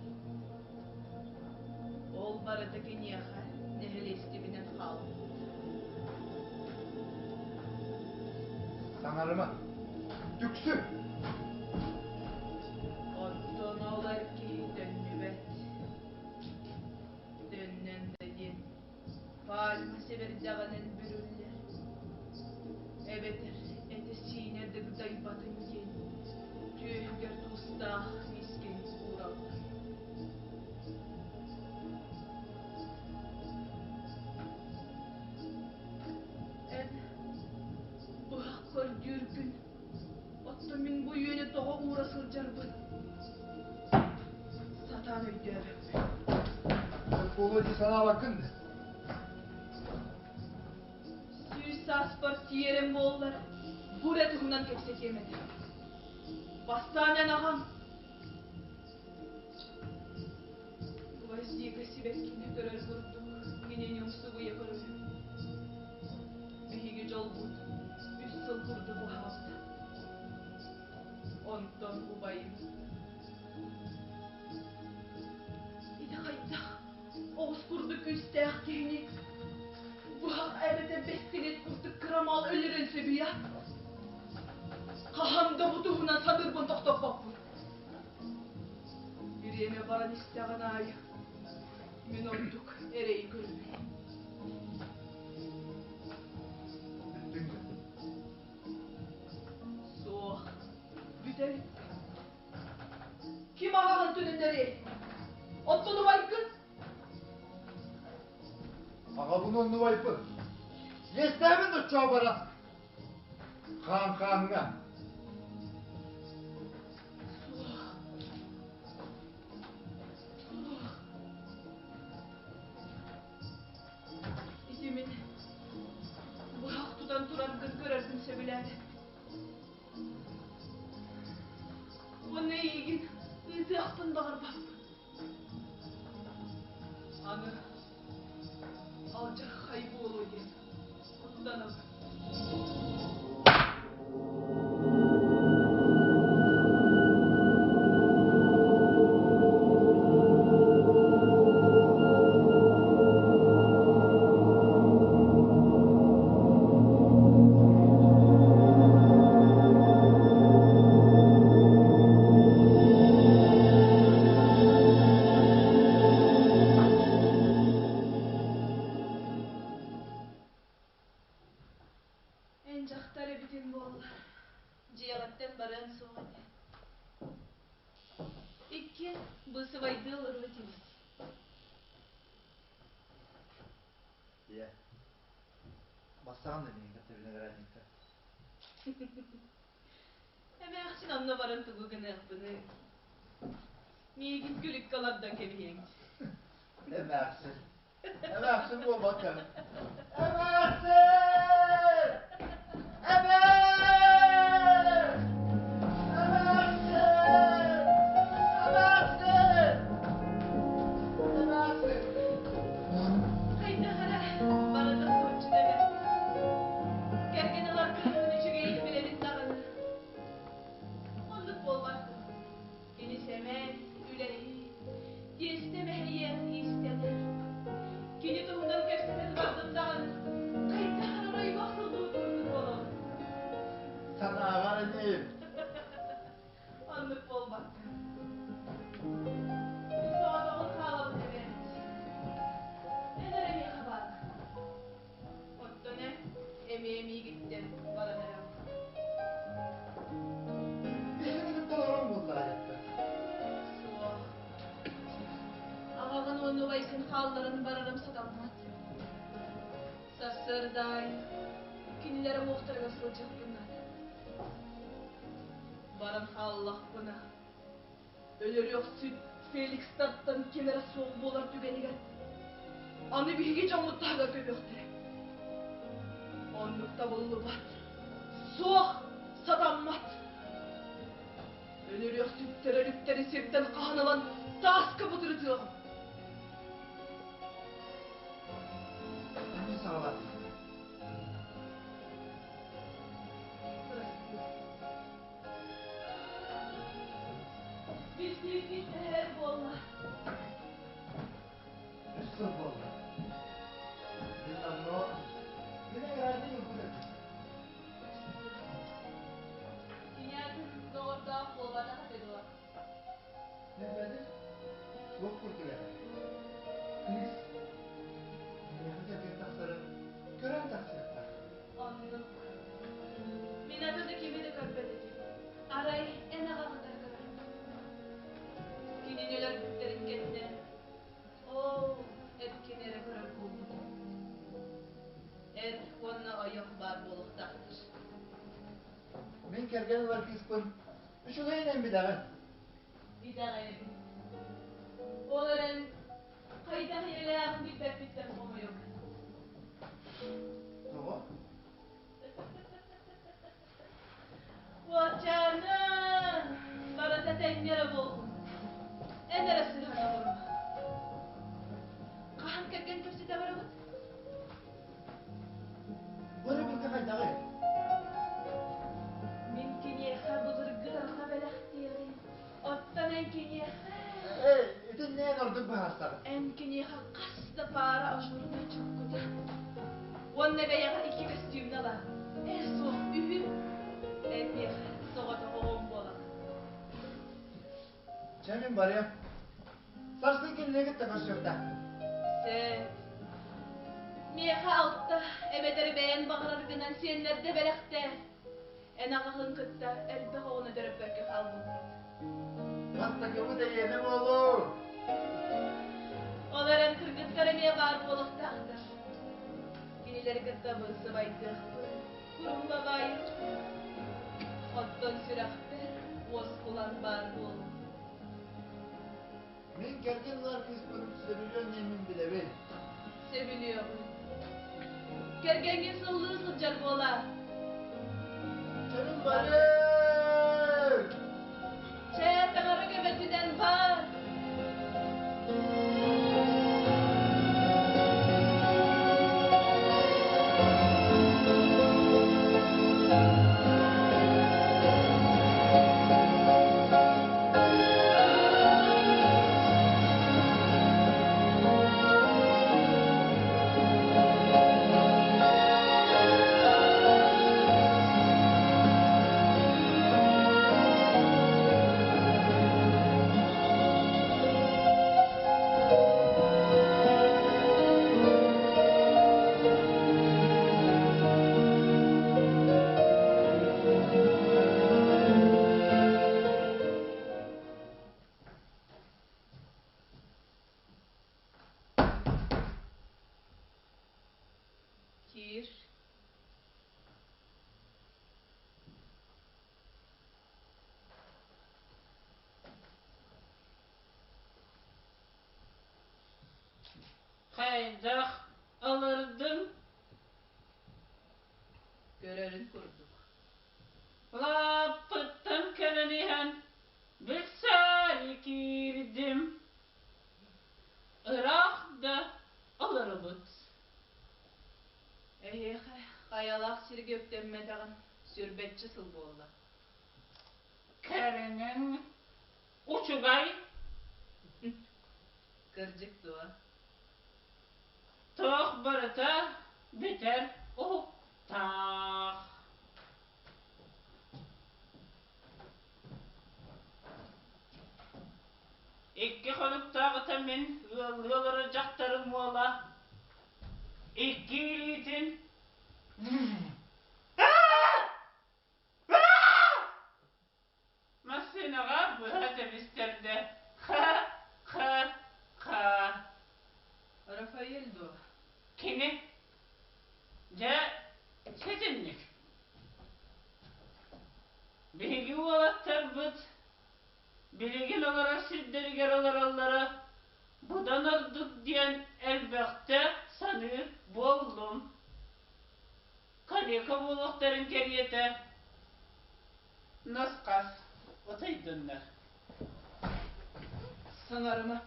Ол барыта киниэхэ нэһилиэстибинэн хаалбыт. Саҥарыма. Түксү! Оттон ол эр киһи төннүбэт. Төннөн да диэн пальма сэбирдэҕинэн бүрүллэр. Эбэтэр этэ-сиинэ дыгдайбатын диэн түөһүгэр туустаах искэни уураллар. Эн быһах көрдүүргүн, оттон мин бу үөнү тоҕо уура сылдьарбын сатаан өйдөөбөппүн. Буолуо дии санаабаккын да? Сүүс сааспар тиийэрим буоллар, бу эрэ туһунан кэпсэтиэм этэ. Бастаан эн аҕаҥ Гвоздика сибэккини көрөр курдук кинини умсугуйа көрөрүм. Биһиги дьолбут үс сыл курдук уһаабыта. Онтон убайым Ити хайдах оҕус курдук күүстээх киһини быһах эбэтэр бэстилиэт курдук кырамаал өлөрөн сөбүй а? Хаһан да бу туһунан саныырбын тохтоппоппун. Бириэмэ баран истэҕин аайы мин ордук эрэйи көрөбүн. Бүттүҥ да? Суох, бүтэ иликпин. Ким аҕаҕын түнүннэриэй? Оттон убайгын? Аҕабын оннубайбын. Иэстээбин оччоҕо баран. Хаан хааҥҥа. Суох. Суох. Ити мин быһах тутан тураргын көрөрбүн сөбүлээбэппин. Уонна эйигин ыытыахпын баҕарбаппын. Аны алдьархай буолуо диэн куттанабын. Эн дьахтар эбитин буоллар, дьиэҕиттэн барыан суох этэ. Иккиэн быысыбайдыы олоруо этибит. Ийэ, бастаан да миигин кытта виноградникка. Эмээхсин онно баран тугу гыныахпыный? Миигин күлүккэ олордон кэбиһиэҥ. Эмээхсин. Эмээхсин буолбакка. Эмээхсин! Эмээ! Эмээхсин! Эмээхсин! Эмээхсин! Хайдах эрэ барыта соччута бэрт. Кэргэн ылар кыһын үчүгэйин билэбин даҕаны. Оннук буолбат дуо? Кини сэмэй, үлэһит, тиэстэ мэһийиэх иистэнэр. Кини туһунан кэпсэтэн бардым даҕаны, хайдах эрэ оройго охсуллубут курдук буолабын. Санааҕар ини. Оннук буолбакка. Мин соҕотоҕун хаалабын эбээт. Эн эрэ миэхэ бааргын. Оттон эн эмиэ миигиттэн баран эрэҕин. Биһигини кытта олорон буоллаҕа дьахтар. Суох. Аҕаҕын уонна убайгын хаалларан барарым сатаммат. Сарсыарда аайы кинилэр уҥуохтарыгар сылдьыахпын наада. Баран хааллахпына, өлөрүөхсүт Феликстартан ким эрэ суох буолар түгэнигэр аны биһиги дьоммут таһыгар көбүөхтэрэ. Оннук табыллыбат, суох, сатаммат. Өлөрүөхсүттэр өлүктэри сиртэн хаһан ылан тааска бутурутуоҕум. Эмиэ саҕалаатыҥ. Бырастыы. Билсибиппит төһө буолла? Үс сыл буолла. Мин онно виноградник ылбыт этим. Кини атын доҕордоох буолбатах этэ дуо? Билбэтим. Суох курдук этэ. Кыыс миэхэ кэргэн тахсарын көрөн тахсыахтаах. Оннук. Мин атыны кими да көрбөт этим. Арай эн аҕаҕытар көрөрүм. Кинини өлөрбүттэрин кэннэ, оо, эркини эрэ көрөр буолбутум. Эр уонна ойох баар буолуохтаахтар. Мин кэргэн ылар кыыспын үчүгэйинэн билэҕин. Итэҕэйэбин. Ол эрэн хайдах ийэлээҕин билбэппиттэн хомойобун. Тоҕо? Уолчааным, барыта тэҥҥэ эрэ буоллун. Эн эрэ сыыһан олорума. Хаһан кэргэн көрсүтэ барабыт? Бу өрөбүлгэ хайдаҕый? Мин киниэхэ былыргы тарҕа бэлэхтиэҕим. Оттон эн киниэхэ... Ээ, итиннээн ордук быһаарсаҕын. Эн киниэхэ хас да паара ажурнай чоккута. Уонна бэйэҕэр икки көстүүмнэ ыла. Ээ, суох, үһү. Эн миэхэ соҕотох оҕом буолаҕын. Чэ, мин барыам. Сарсын кинини кытта көрсүөхтээхпин. Сөп. Миэхэ алта эбэтэр бэйэн баҕараргынан сиэннэрдэ бэлэхтээ. Эн аҕаҕын кытта элбэх оҕону төрөппөккө хаалбыппыт. Бастакыбыт эйиэнэ буолуо. Ол эрэн кыргыттар эмиэ баар буолуохтаахтар. Кинилэри кытта сыбайдыахпыт, курумбабайыахпыт. Оттон сүрэхпэр уоскулан баар буолуо. Мин кэргэн ылар кыыспын сөбүлүөн диэммин билэбин. Сөбүлүөҕүм. Кэргэҥҥин сыллыы сылдьар буолаар. Чэбин барыы! Чэ, таҥара көмөтүнэн бар! Киир. Хайдах ылырдыҥ? Көрөрүн курдук. Лааппыттан кэлэн иһэн билсээри киирдим. Ыраах да олоробут. Эһиэхэ хайалаах сиргэ үктэммэтэҕим сүүрбэччэ сыл буолла. Кэриҥиҥ учугай. Кырдьык дуо? Туох барыта бүтэр уһуктаах. Икки хонуктааҕыта мин ыаллыы олорор дьахтарым уола икки илиитин Массыынаҕа быһа тэбистэрдэ ха-ха-ха. Рафаэль дуо? Кини дьэ ситинник. Биһиги уолаттарбыт билигин олорор сирдэригэр олороллоро быдан ордук диэн элбэхтэ саныыр буоллум. Калека буолуохтарын кэриэтэ нус-хас утуйдуннар. Саҥарыма,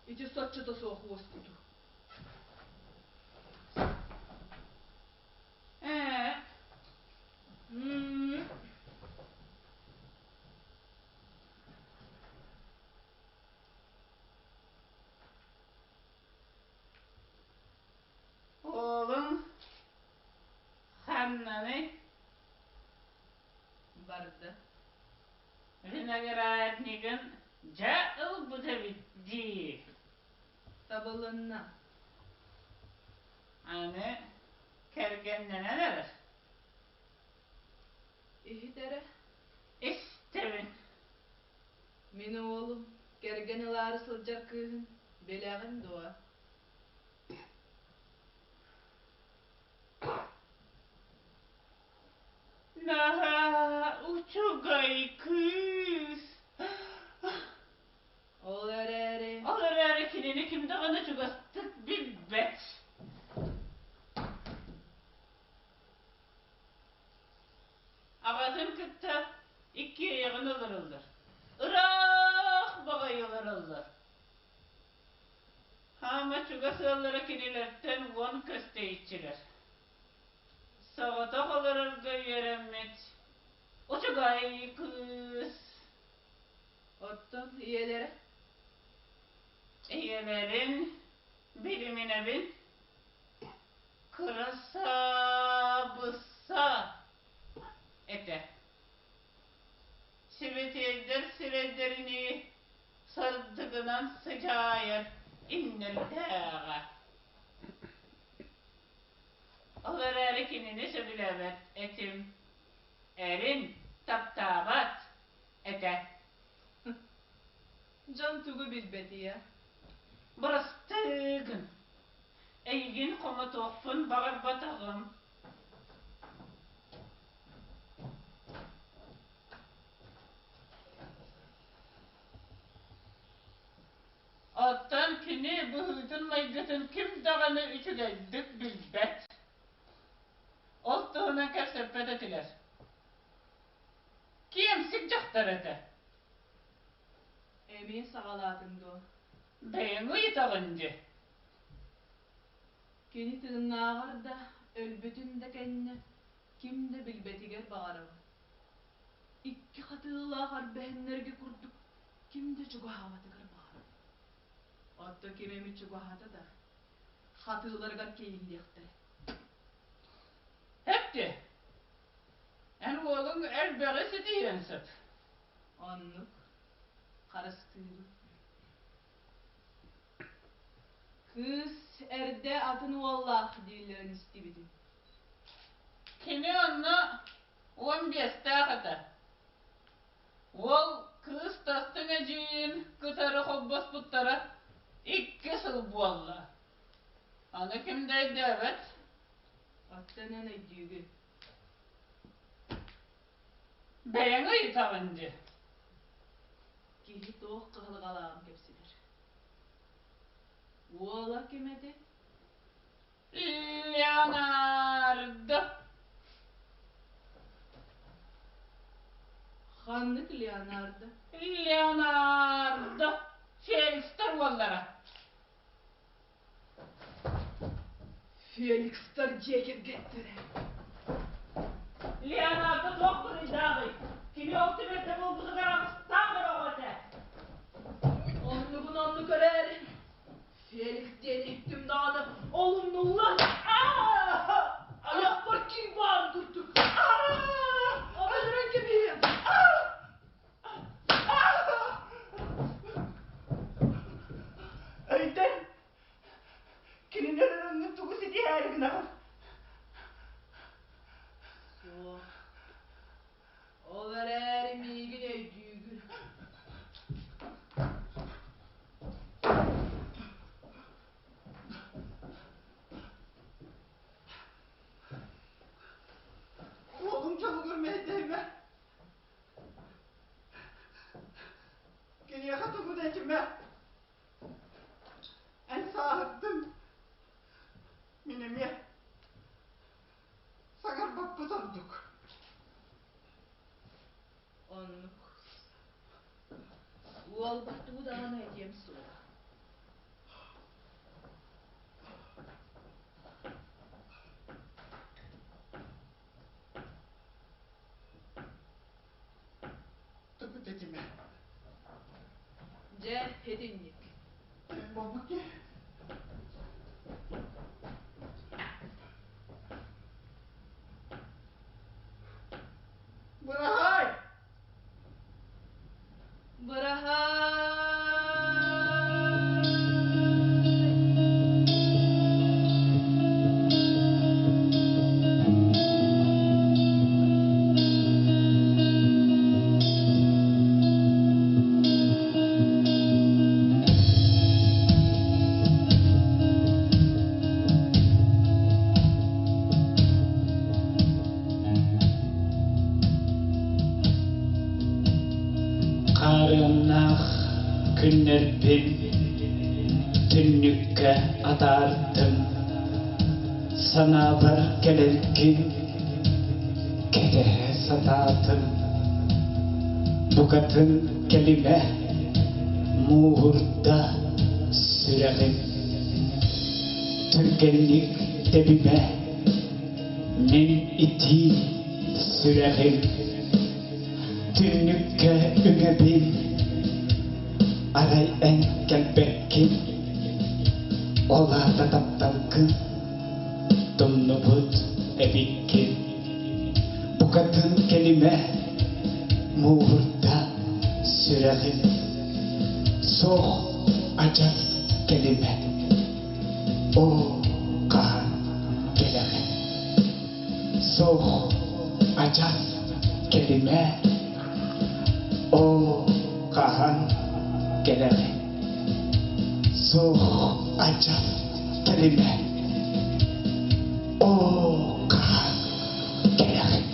ити соччото суох уоскутуу. Ээ. М-м. Ханнаный? Барда. Винограднигын дьэ ылбыт эбит дии. Табылынна. Аны кэргэннэнэн эрэр. Иһит эрэ. Истэбин. Мин уолум кэргэн ылаары сылдьар кыыһын билэҕин дуо? Наһаа үчүгэй кыыс. Ол эрээри... Ол эрээри кинини ким даҕаны чугастык билбэт. Аҕатын кытта иккиэйэҕин олороллор. Ыраах баҕайы олороллор. Хаама чугас ыаллара кинилэртэн уон көс тэйиччилэр. Соҕотох олорорго үөрэммит учугай кыыс. Оттон ийэлэрэ? Ийэлэрин билиминэбин. Кырасаабысса этэ. Сибэтиэйдэр сирэйдэринии сырдыгынан сыдьаайар иннэлээҕэ. Ол эрээри кинини сөбүлээбэт этим. Эрин таптаабат этэ. Дьон тугу билбэтийэ? Бырастыы гын. Эйигин хомотуохпун баҕарбатаҕым. Оттон кини быһыытын-майгытын ким даҕаны үчүгэйдик билбэт. Ол туһунан кэпсэппэт этилэр. Киэмсик дьахтар этэ. Эмиэ саҕалаатыҥ дуо? Бэйэҥ ыйытаҕын дии. Кини тыыннааҕар да, өлбүтүн да кэннэ ким да билбэтигэр баҕарабын. Икки хатыылаах эрбэһиннэргэ курдук ким да чугаһаабатыгар баҕарабын. Оттон ким эмит чугаһаата да, хатыыларыгар кэйиллиэхтэрэ. Эпти, эн уолуҥ элбэҕи ситиһиэн сөп. Оннук, харыстыыбын. Кыыс эрдэ атын уоллаах дииллэрин истибитим. Кини онно 15-тээх этэ. Уол кыыс тастыҥ эдьиийин кытары холбоспуттара икки сыл буолла. Аны ким да өйдөөбөт. Оттон эн өйдүүгүн. Бэйэҥ ыйытаҕын дии. Киһи туох кыһалҕалааҕын кэпсэтэр. Уола ким этэй? Леонардо. Ханнык Леонардо? Леонардо. Феликстэр уоллара. Феликстэр дьиэ кэргэттэрэ. Леонардо туох буруйдааҕый? Кини ол түбэлтэ буолбутугар аҕыстаах эрэ оҕо этэ. Оннугун оннук эрээри, Феликс диэн иһиттим даҕаны, ол умнуллан, айахпар киир баарын курдук. Өлөрөн кэбиһиэм. Өйтөн кинилэр өрөҥҥүн тугу ситиһээри гынаҕын? Суох. Ол эрээри миигин өйдүүгүн. Уолум дьолугар мэһэйдэһимэ. Киниэхэ тугу да этимэ. Эн сааһырдыҥ. Мин эмиэ саҥарбаппыт ордук. Оннук. Уолбар тугу даҕаны этиэм суоҕа. Тугу да этимэ. Дьэ, итинник. Буолбут дии. Күннэрбин түннүккэ атаардым, санаабар кэлэргин кэтэһэ сатаатым. Букатын кэлимэ, мууһурда сүрэҕим. Түргэнник тэбимэ, мин итии сүрэҕим. Түннүккэ үҥэбин, арай эн кэлбэккин, ол аата тапталгын тумнубут эбиккин. Букатын кэлимэ, мууһурда сүрэҕим, суох адьас кэлимэ, оо хаһан кэлэҕин? Суох, адьас кэлимэ. Оо, хаһан кэлэҕин? Суох, адьас кэлимэ. Оо, хаһан кэлэҕин?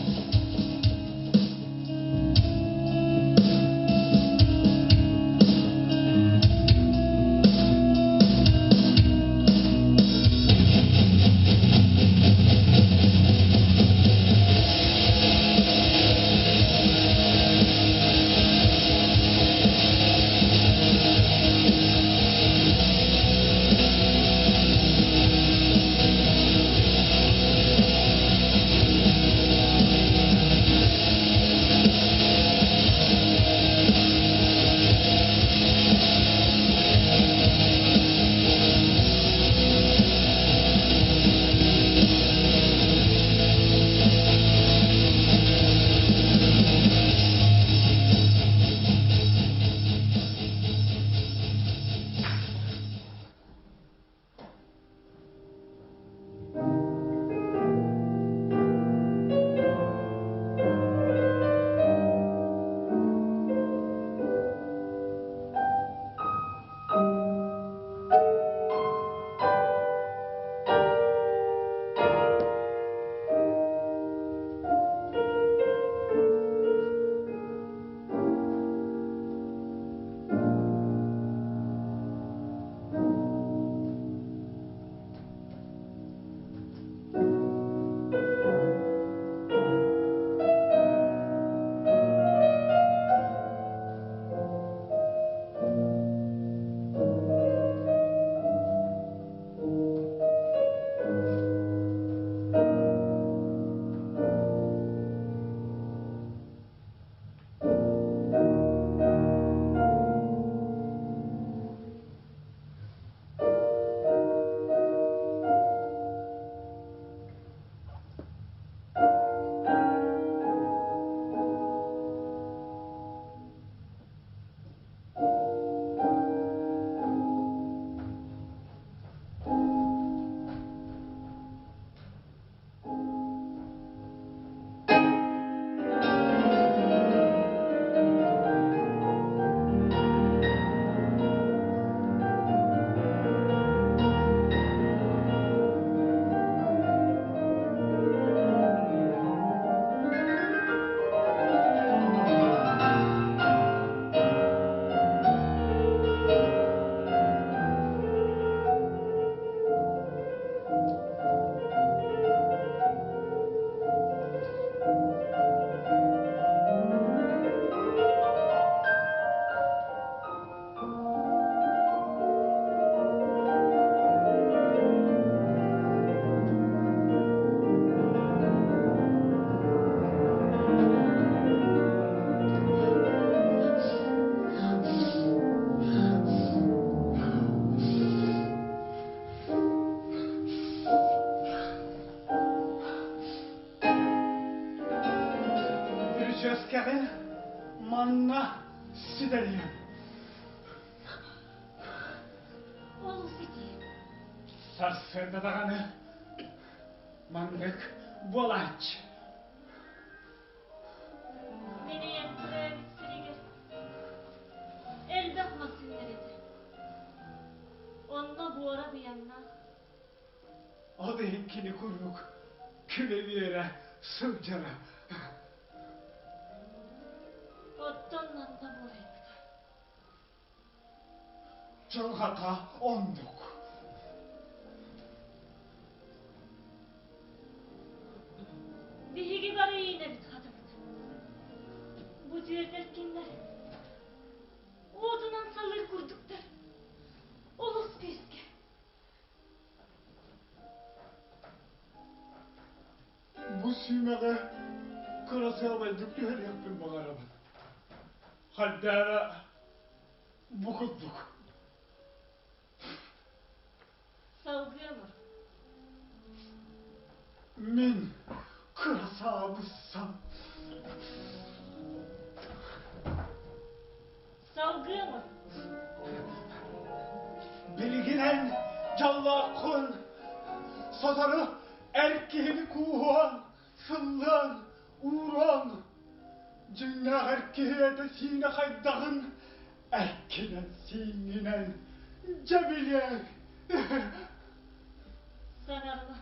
Бүрүчүөскэҕин манна сүтэриэм. Олус итии. Сарсыарда даҕаны маннык буолааччы. Мин ийэм төрөөбүт сиригэр элбэх мас үүнэр этэ. Онно буора быйаҥнаах. Ол иһин кини куруук күлэ-үөрэ сылдьара. Оттон манна буолайбыта. Дьылҕата оннук. Биһиги бары иинэбит хатыбыт. Бу түөрдэр кинилэр уотунан салыыр курдуктар. Олус күүскэ. Бу сүүмэҕи кырасыабайдык түһэриэхпин баҕарабын. Хардаара бу курдук. Салгыамыр. Мин кырасаабыссам. Салгыамыр. Билигин эн дьоллооххун, сотору эр киһини кууһуоҥ, сыллыаҥ, ууруоҥ. Дьиҥнээх эр киһи этэ-сиинэ хайдаҕын эккинэн-сииҥҥинэн дьэ билиэҥ. Саҥарыма.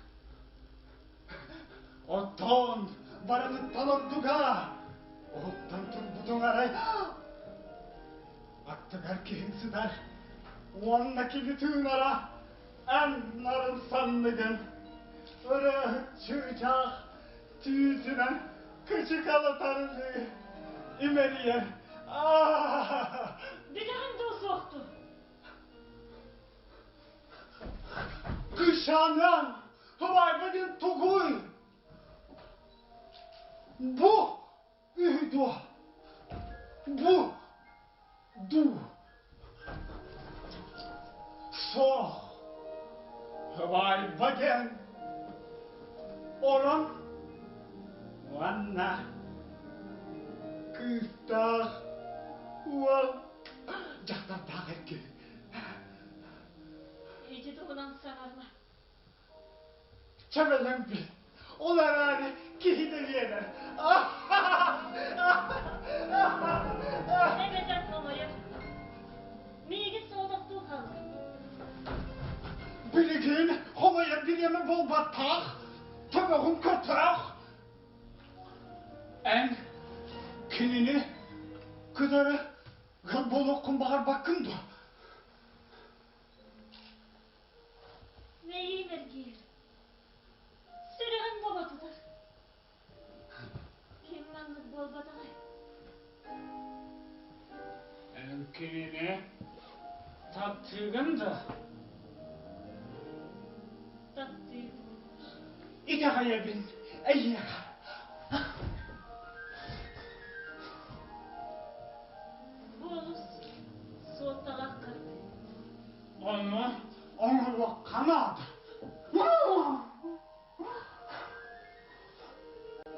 Оттон барытыттан ордуга уһуктан турбутуҥ арай аттыгар киһиҥ сытар уонна кини тыынара эн нарын санныгын ырыаһыт чыычаах түүтүнэн кычыкалатарыныы имэрийэр. Бүтэҕин дуу суохтуу? Кышанан Тубайба диэн тугуй? Бу үһү дуо? Бу дуу? Суох. Тубайба диэн орон уонна кыыстаах уол дьахтардаах эр киһи. Ити туһунан саҥарма. Чэбэлэҥ бил. Ол эрээри киһи да биэрэр. Эбэтэр хомойор. Миигин соҕотохтуу хаалла. Билигин хомойор бириэмэ буолбатах. Төбөҕүн көтөх. Эн кинини кытары ыал буолуоххун баҕарбаккын дуо? Мэйиим эргийэр. Сүрэҕим бобо тутар. Ким маннык буолбатаҕай? Эн кинини таптыыгын да? Таптыыбын. Итэҕэйэбин эйиэхэ. Бу олус суолталаах хардыы. Ону оҥоруохха наада.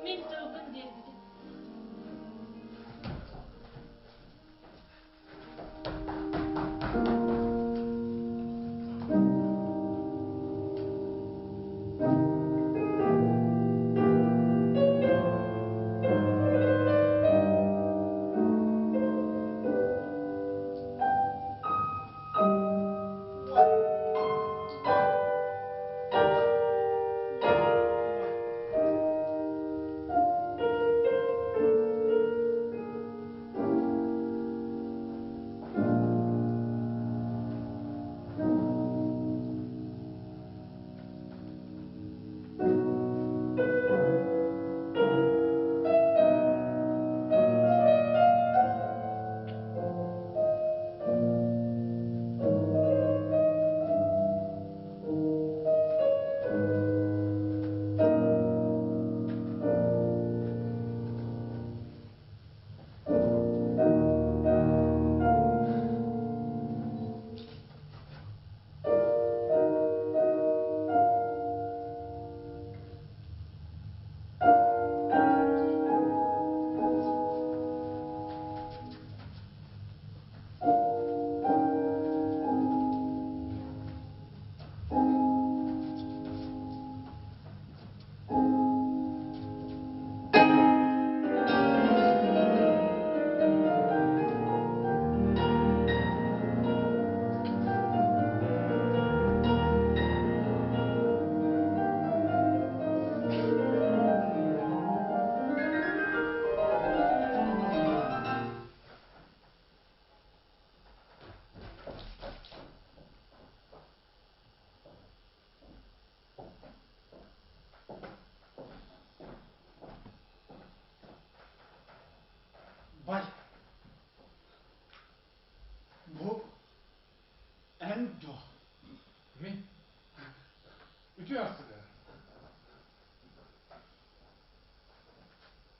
Мин тылбын биэрбитим.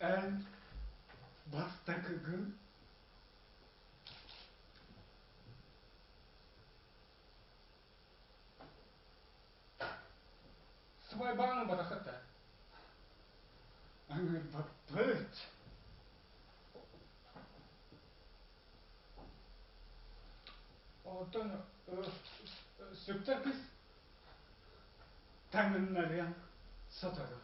Эн бастакыгын. Сыбайбааны батахыта. Ыҥырбаппыт. Оттон сүктэр кыс таҥыннарыам сотору.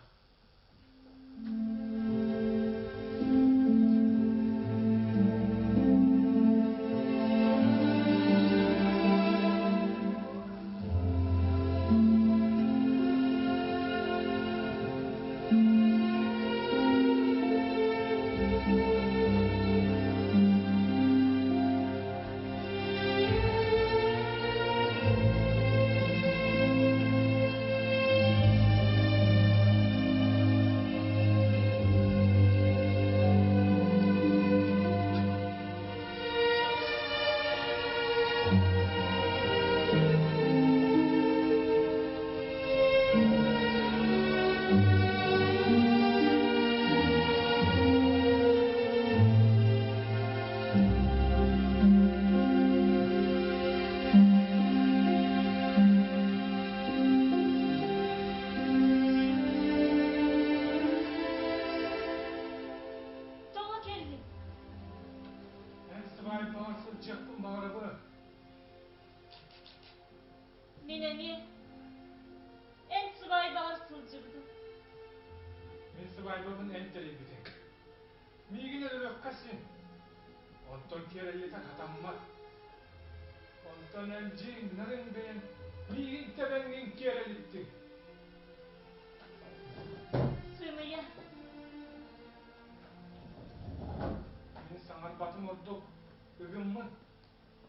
Тоҕо кэллиҥ? Эн сыбаайбаҕар сылдьыахпын баҕарабын. Мин эмиэ эн сыбаайбаҕар сылдьыбытым. Мин сыбаайбабын эн тэрийбитиҥ. Миигин өлөрүөххэ син. Онтон киэрэйиэтэ хатаммат. Онтон эн дьиҥнэрин бэйэҥ миигин тэбэҥҥин киэрэлиттиҥ. Сымыйа. Мин саҥарбатым ордук ыгыммын.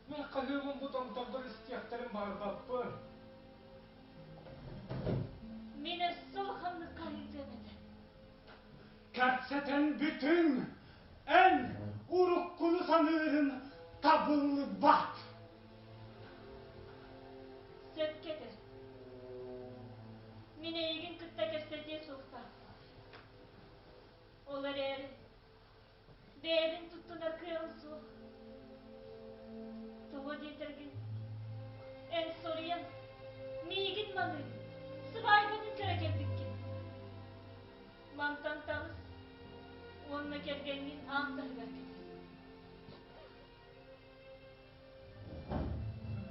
Мин хаһыыбын бу томтордор истиэхтэрин баҕарбаппын. Мин өссө улаханнык хаһыытыам этэ. Кэпсэтэн бүтүҥ! Эн уруккуну саныырын табыллыбат! Сөпкө этэр. Мин эйигин кытта кэпсэтиэ суохтаахпын. Ол эрээри Бэйэбин туттунар кыаҕым суох. Тоҕо диэтэргин, эн соруйан, миигин маныы, сыбаайбабын көрө кэлбиккин. Мантан таҕыс уонна кэргэҥҥин аан таһыгар кэтэс.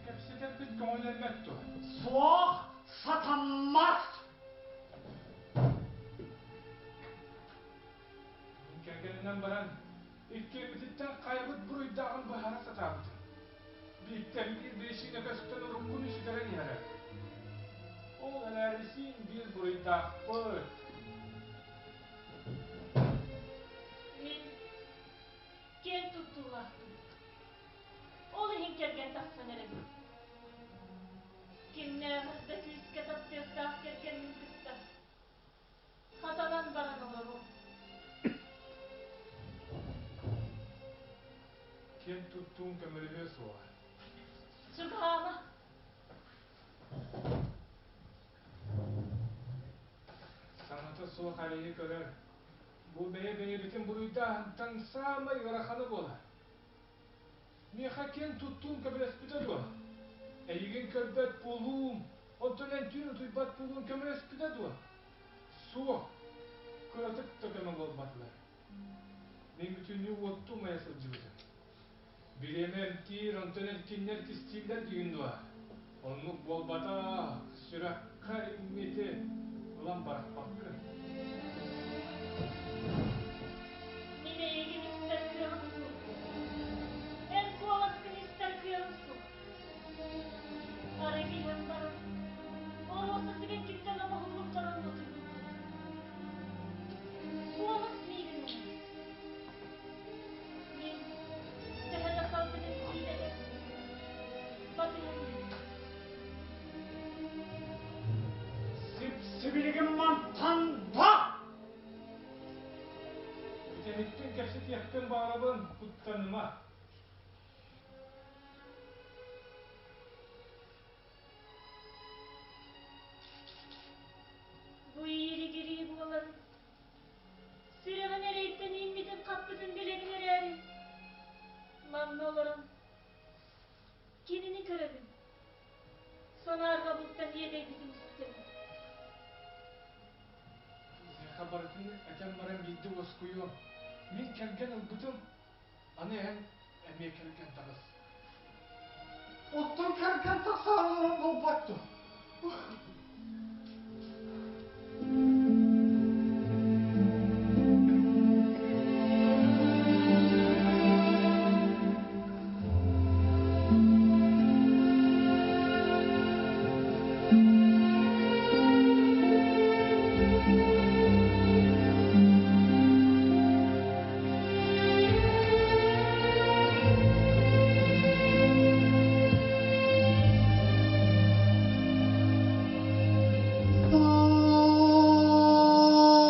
Кэпсэтэрбит көҥүллэммэт дуо? Суох, сатаммат! Мин кэргэнинэн баран, иккиэммититтэн хайабыт буруйдааҕын быһаара сатаабытым. Бииртэн биир биричиинэ көстөн уруккуну сүтэрэн иһэрэ. Ол эрээри син биир буруйдаахпыт. Мин киэн туттуулаахпын. Ол иһин кэргэн тахсан эрэбин. Кимнээҕэр да күүскэ таптыахтаах кэргэммин кытта Хатанан баран олоруом. Киэн туттуун көмөлөһүө суоҕа. Чугаһаама. Саҥата суох эрэйи көрөр. Бу бэйэ-бэйэбитин буруйдааһынтан саамай ыарахана буолар. Миэхэ киэн туттуум көмөлөспүтэ дуо? Эйигин көрбөт буолуум, онтон эн түүн утуйбат буолуум көмөлөспүтэ дуо? Суох, кыратык да көмө буолбатылар. Мин бүтүннүү уоттуу умайа сылдьыбытым. Бириэмэ эмтиир, онтон эркиннэр кистииллэр диигин дуо? Оннук буолбатах, сүрэххэ иҥмити ылан бырахпаккын. Мин эйигин истэр кыаҕым суох. Эн куоласкын истэр кыаҕым суох. Арыгы иһэн баран, оруоса сибэккиттэн оҥоһуллубуттарын утуйбуппут. Куолас миигин ылар. Мин төһө да салгыным сиидэтэ батыһан иһэбин. Сип-сибилигин мантан ба! Бүтэһиктэн кэпсэтиэхпин баҕарабын, куттаныма. Бу ииригирии буолан, сүрэҕин эрэйдиир. Манна олорон кинини көрөбүн. Санаарҕабылтан иэдэйбитин истэбин. Миэхэ барытын этэн баран биирдэ уоскуйуом. Мин кэргэн ылбытым, аны эн эмиэ кэргэн таҕыс. Оттон кэргэн тахсаары олорон буолбат дуо?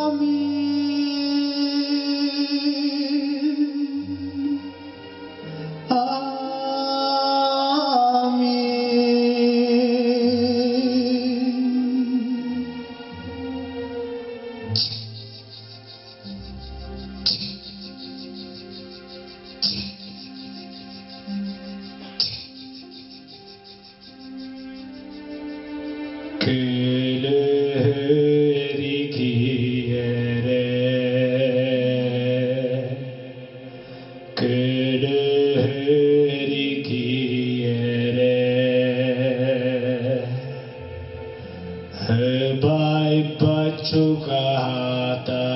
Аминь. Аминь. Көлөһөригиэрэ, көлөһөригиэрэ, Һыбайбат чугаһата,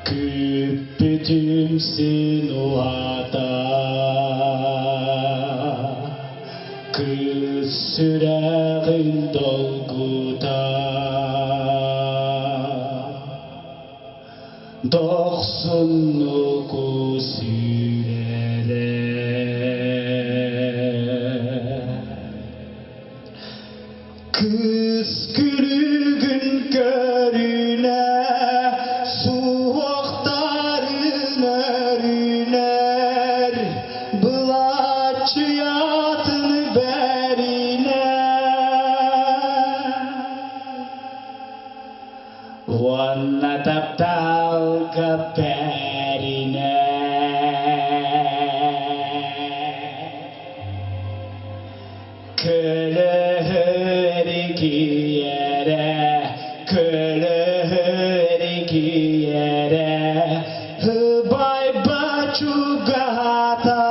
Күүппүтүм син уһата, Кыыс сүрэҕин долгута. Дохсуннук сүүрэрэ. Кыыс күлүгүн көрүнэ, суохтарын өрүнэр, былааччыйатын бэринэр. Уонна тапталга бэринэр. Көлөһөр киэрэ, көлөһөр киэрэ, Һыбайба чугаһата,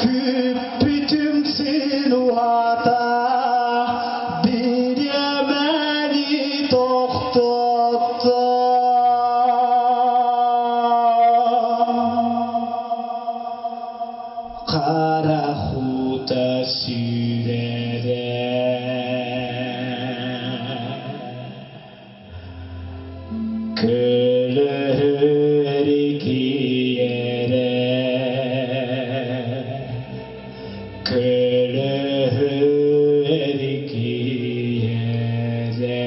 күппүтүм син уһата, бириэмэни тохтотто. Хара хуута сүүрэрэ. Көлөһөр киэрэ, көлөһөр киэрэ.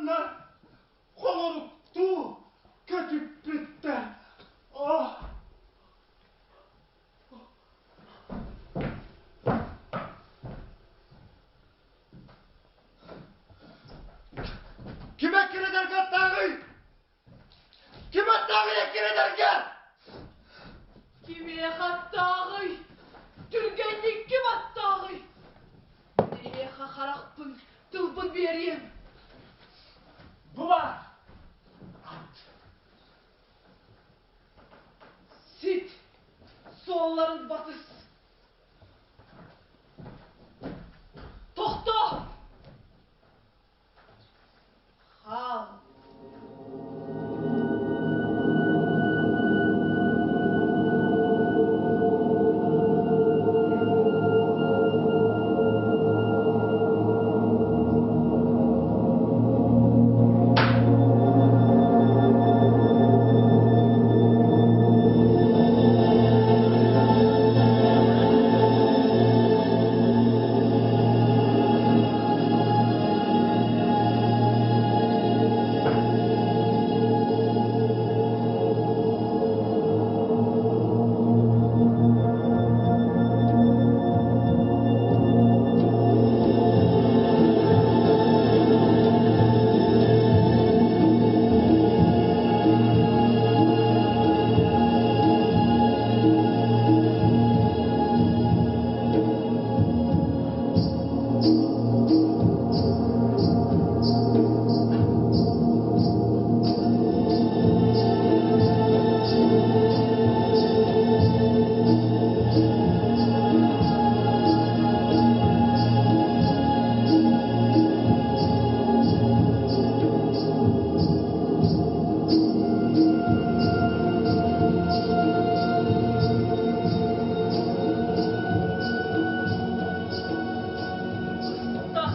Хатыҥнар холоруктуу көтүппүттэр. О! Ким эккирэтэргэ аттааҕый? Ким аттааҕый эккирэтэргэ? Кимиэхэ аттааҕый? Түргэнник ким аттааҕый? Эйиэхэ харахпын, тылбын биэриэм. Бу баар! Ат! Сит! Суолларын батыс! Тохтоо! Хаал! Ыстан!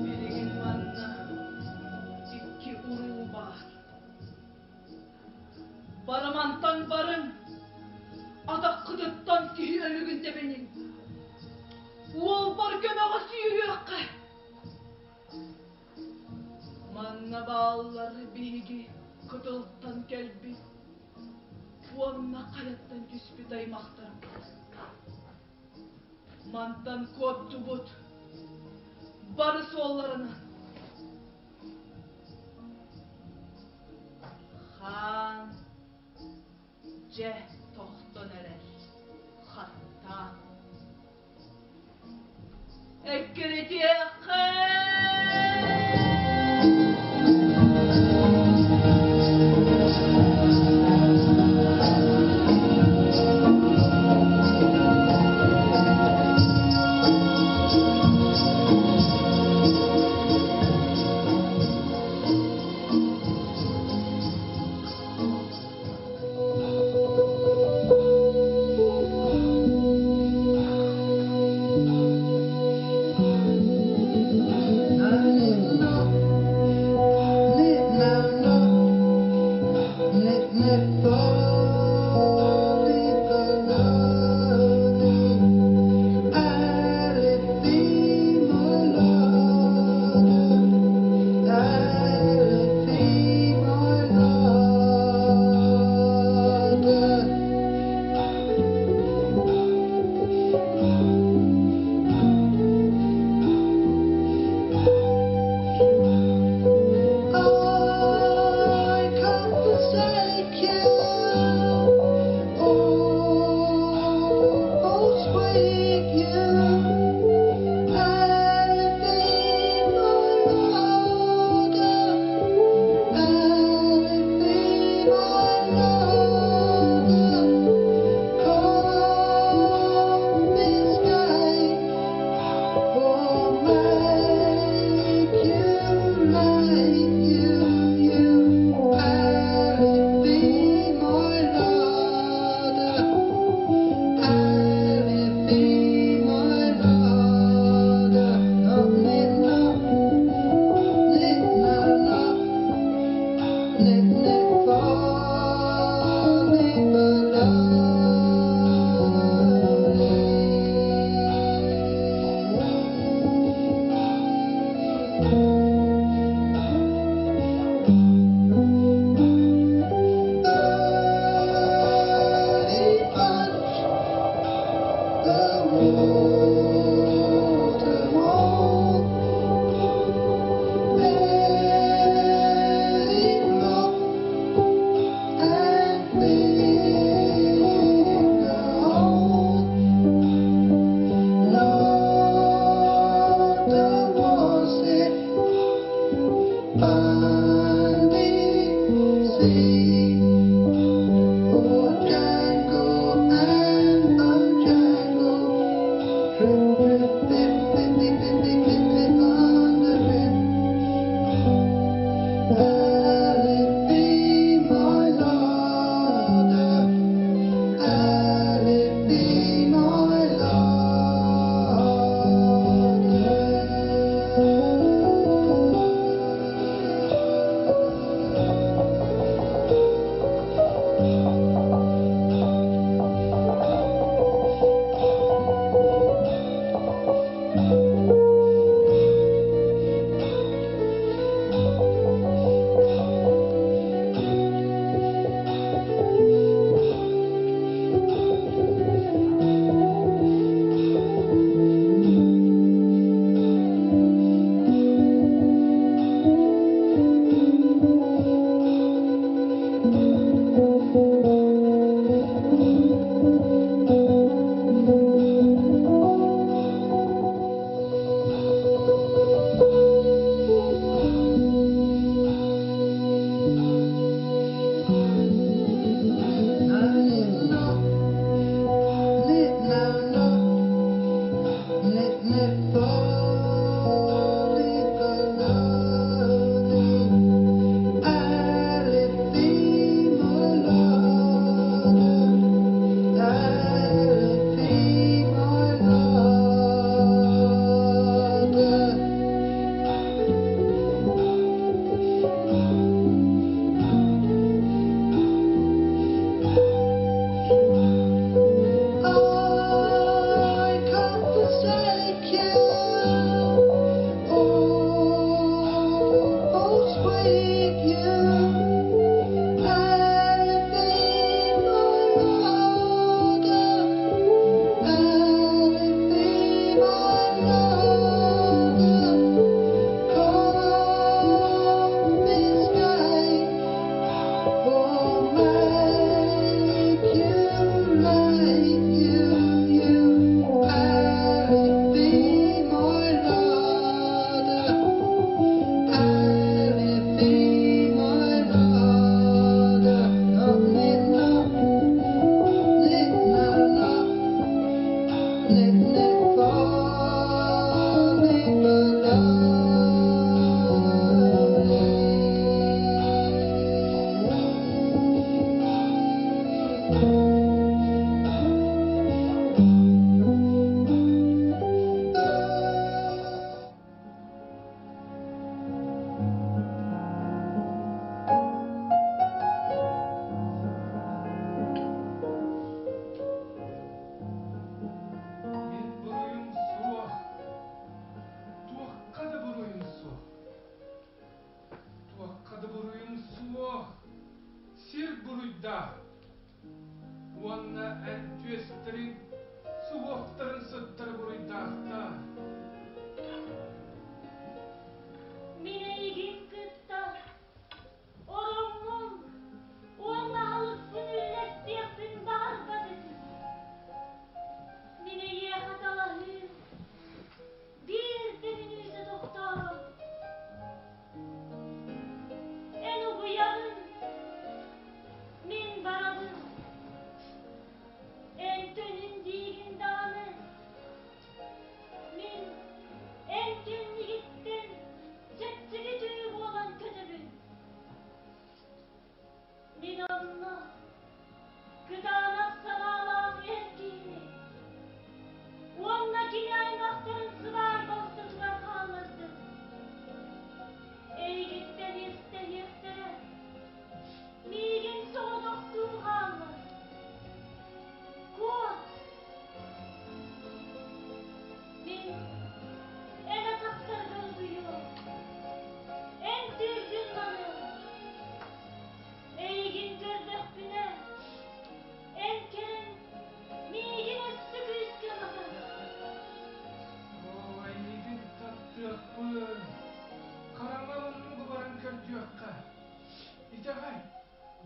Билигин манна икки уруу баар. Барымантан барыҥ, атаххытыттан киһи өлүгүн тэбиниҥ. Уолбар көмөҕө сүүрүөххэ. Манна бааллар биһиги кытылтан кэлбит уонна хайаттан түспүт аймахтарбыт. Мантан куоттубут бары суолларынан. Хаан дьэ тохтон эрэр хаттаан. Эккирэтиэххэ!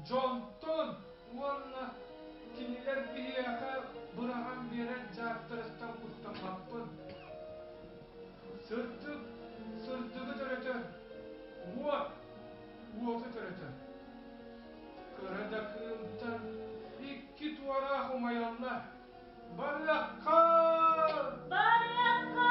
Дьонтон уонна кинилэр биһиэхэ быраҕан биэрэр дьааттарыттан куттаммаппын. Сырдык сырдыгы төрөтөр, уот уоту төрөтөр. Кыра да кыымтан икки туораах умайаллар. Барыахха! Барыахха!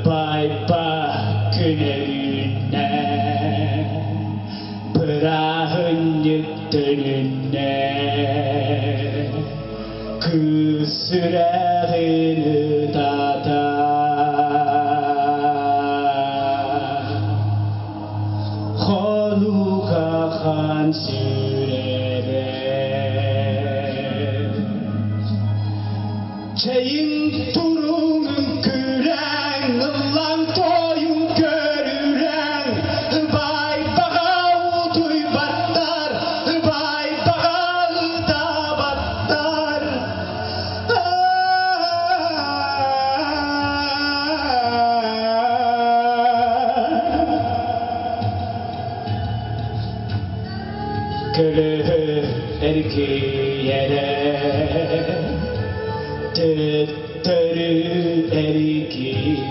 Байба күнүнэ бырааһынньык төнүннэ кыыс сүрэҕин ытата хонууга хаан сүрэҕэ Чэйиҥ туруҥ үҥкүүлээҥ, ыллаҥ тойуҥ көрүүлээҥ, Байбаҕа утуйбаттар, байбаҕа ытаабаттар. Көлөһө эргийэрэ төттөрү эргийэрэ.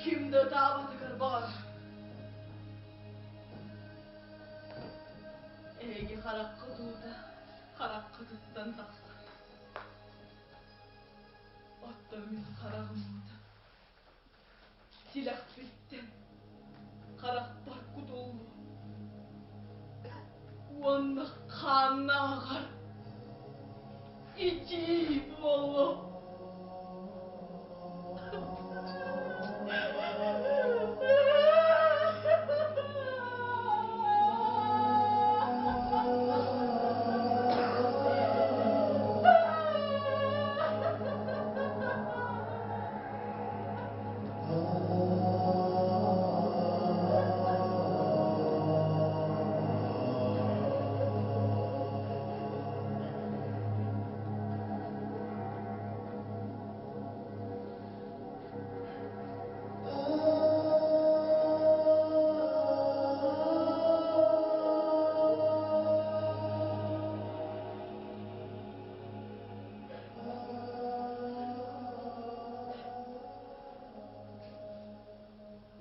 Ким да ытаабатыгар баҕар. Эһиги хараххыт уута хараххытыттан тахсар. Оттон мин хараҕым уута тилэхпиттэн харахпар кутуллуо уонна хааннааҕар итии буолуо.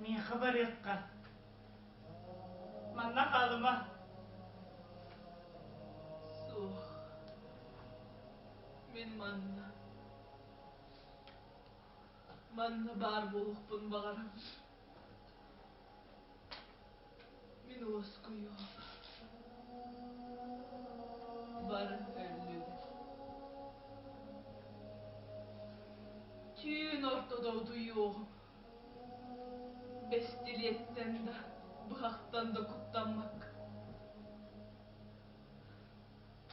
Миэхэ барыахха. Манна хаалыма. Суох. Мин манна. Манна баар буолуохпун баҕарабын. Мин уоскуйуом. Бары өллүлэр. Түүн ортото утуйуоҕум. Бэстилиэттэн да, быһахтан да куттаммакка.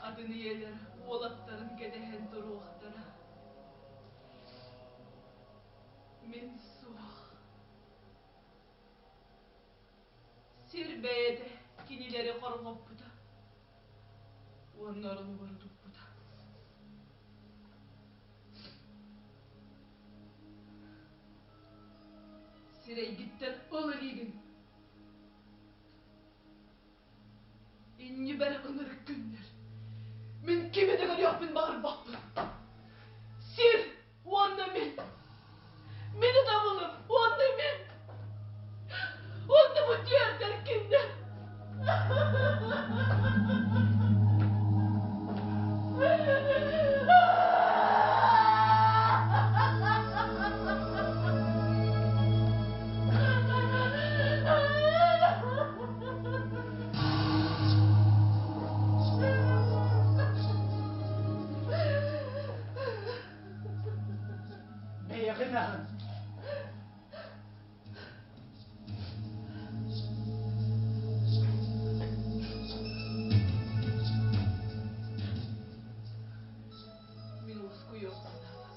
Атын ийэлэр уолаттарын кэтэһэн туруохтара. Мин суох. Сир бэйэтэ кинилэри хорҕоппута уонна оронугар утуппута. Сирэйгиттэн ыл илиигин. Иннибэр ынырык күннэр. Мин кими да көрүөхпүн баҕарбаппын. Сир уонна мин. Мин ытабылым уонна мин. Уонна бу түөрдэр кинилэр. Бэйэҕин аһын. Мин уоскуйуохпун наада.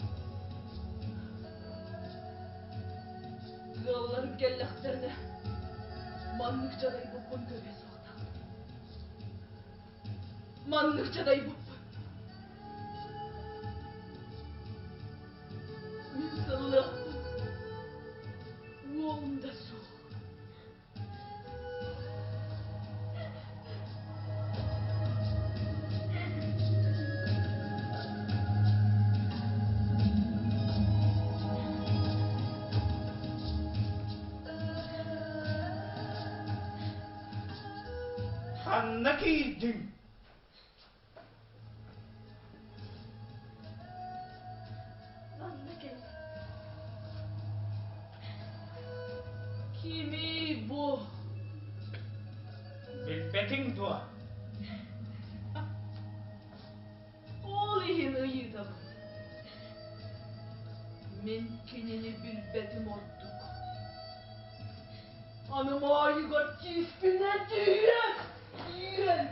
Ыалларым кэллэхтэринэ, маннык дьадайбыппын көрүө суохтаахтар. Маннык дьадайбыппын. Мин сыллыахпын уолум да суох. Ханна киирдиҥ? Манна кэл. Кимий бу? Билбэтиҥ дуо? Ол иһин ыйытабын. Мин кинини билбэтим ордук. Аны моойугар тииспинэн түһүөм, киирэн.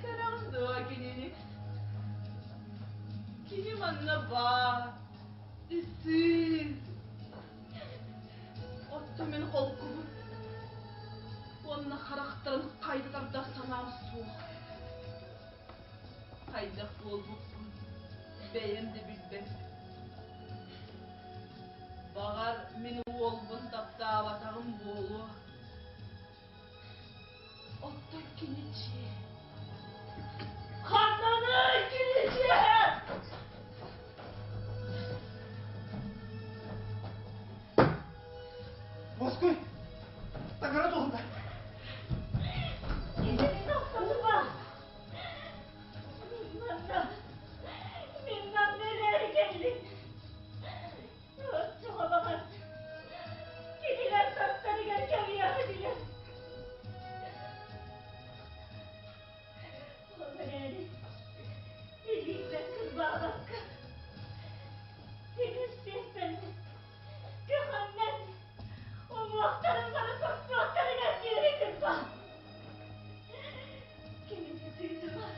Көрөҕүн дуо кинини? Кини манна баар, ытыыр. Оттон мин холкубун уонна харахтарын хайда тардар санаам суох. Хайдах буолбуппун бэйэм да билбэппин. Баҕар, мин уолбун таптаабатаҕым буолуо. Оттон кини дьиэ. Ханнаный кини дьиэ? Онно мин манна өлөөрү кэллим. Оччоҕо баҕас кинилэр тастарыгар кэбиһиэх этилэр. Ол эрээри илиибэр кырбаабакка тимир сиэппэннэ көхөннөн уҥуохтарын бары тостуохтарыгар диэри кырбаа. Кинини тыытыма,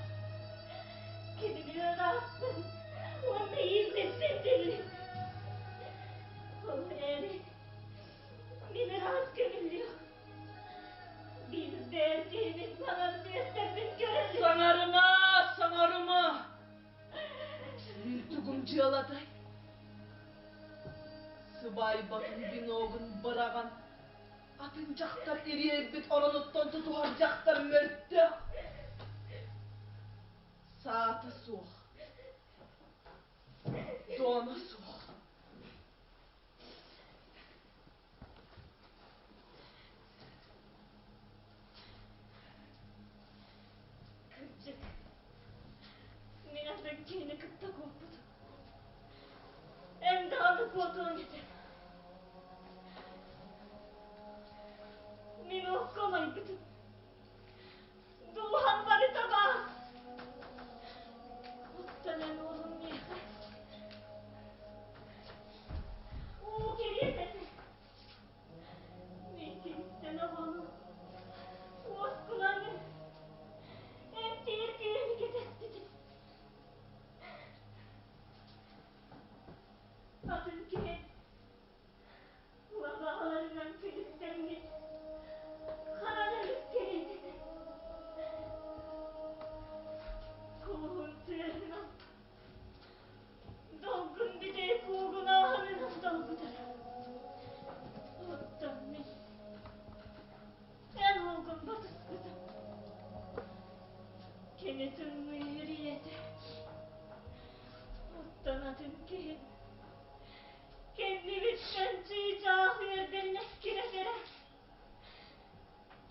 кинини ыраастын уонна иирбиппин биллин. Ол эрээри мин ыраас көҥүллүөх биирдэ эр киһибин маҥан түөстэрбин көрөллөр. Саҥарыма, саҥарыма! Тугум дьыалатай? Сыбаайбатын веногун быраҕан Атын дьахтар ириэрбит оронуттан тутуһар дьахтар мөлтөх. Саата суох. Дуона суох. Кырдьык, мин атын киһини кытта куоппутум. Эн даҕаны куотуоҥ этэ. Мин окко умайбытым. Дууһам барыта баас. Оттон эн уолуҥ миэхэ уу кэриэс этэ. Мин киниттэн оҕону, уоскулаҥы, эмтиир киһини кэтэспитим. Атын киһи лабааларынан күлүктэммит хараҥа өрүс кэриэтэ. Кууһун тыаһынан Долгун бүтэй куугунааһынынан долгутара. Оттон мин эн уолгун батыспытым. Кини тымныы үрүйэтэ. Оттон атын киһи кэннибиттэн чыычаах үөрдэн эккирэтэрэ.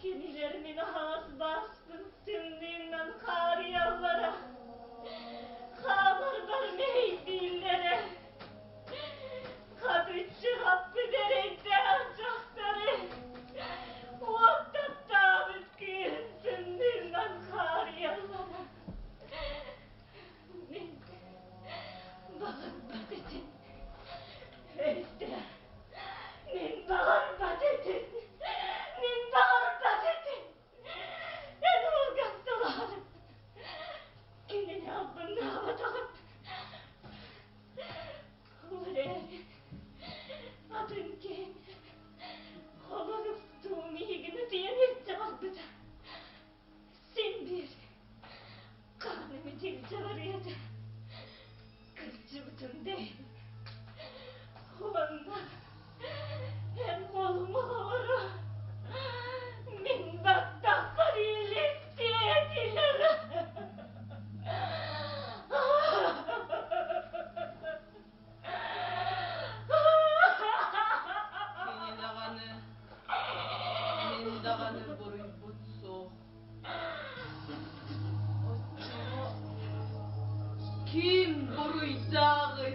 Кинилэр мин аһаҕас бааспын тымныынан хаарыйаллара, хаамарбар мэһэйдииллэрэ. Хатыччы хаппыт эрэйдээх дьахтары уот таптаабыт кыыһын тымныынан хаарыйаллара. Мин баҕарбат этим. Өйдөөх Мин баҕарбат этим, мин баҕарбат этим. Эн уолгар талаһарым. Кинини албыннаабатаҕым. Ол эрээри атын киһи холоруктуу миигин ытыйан илдьэ барбыта. Син биир хааным итилдьэ барыа этэ. Кырдьыбытым да иһин. Уонна эн уолум оҕолоро мин баттахпар иилистиэ этилэр. Кини даҕаны, мин даҕаны буруйбут суох. Оччоҕо ким буруйдааҕый?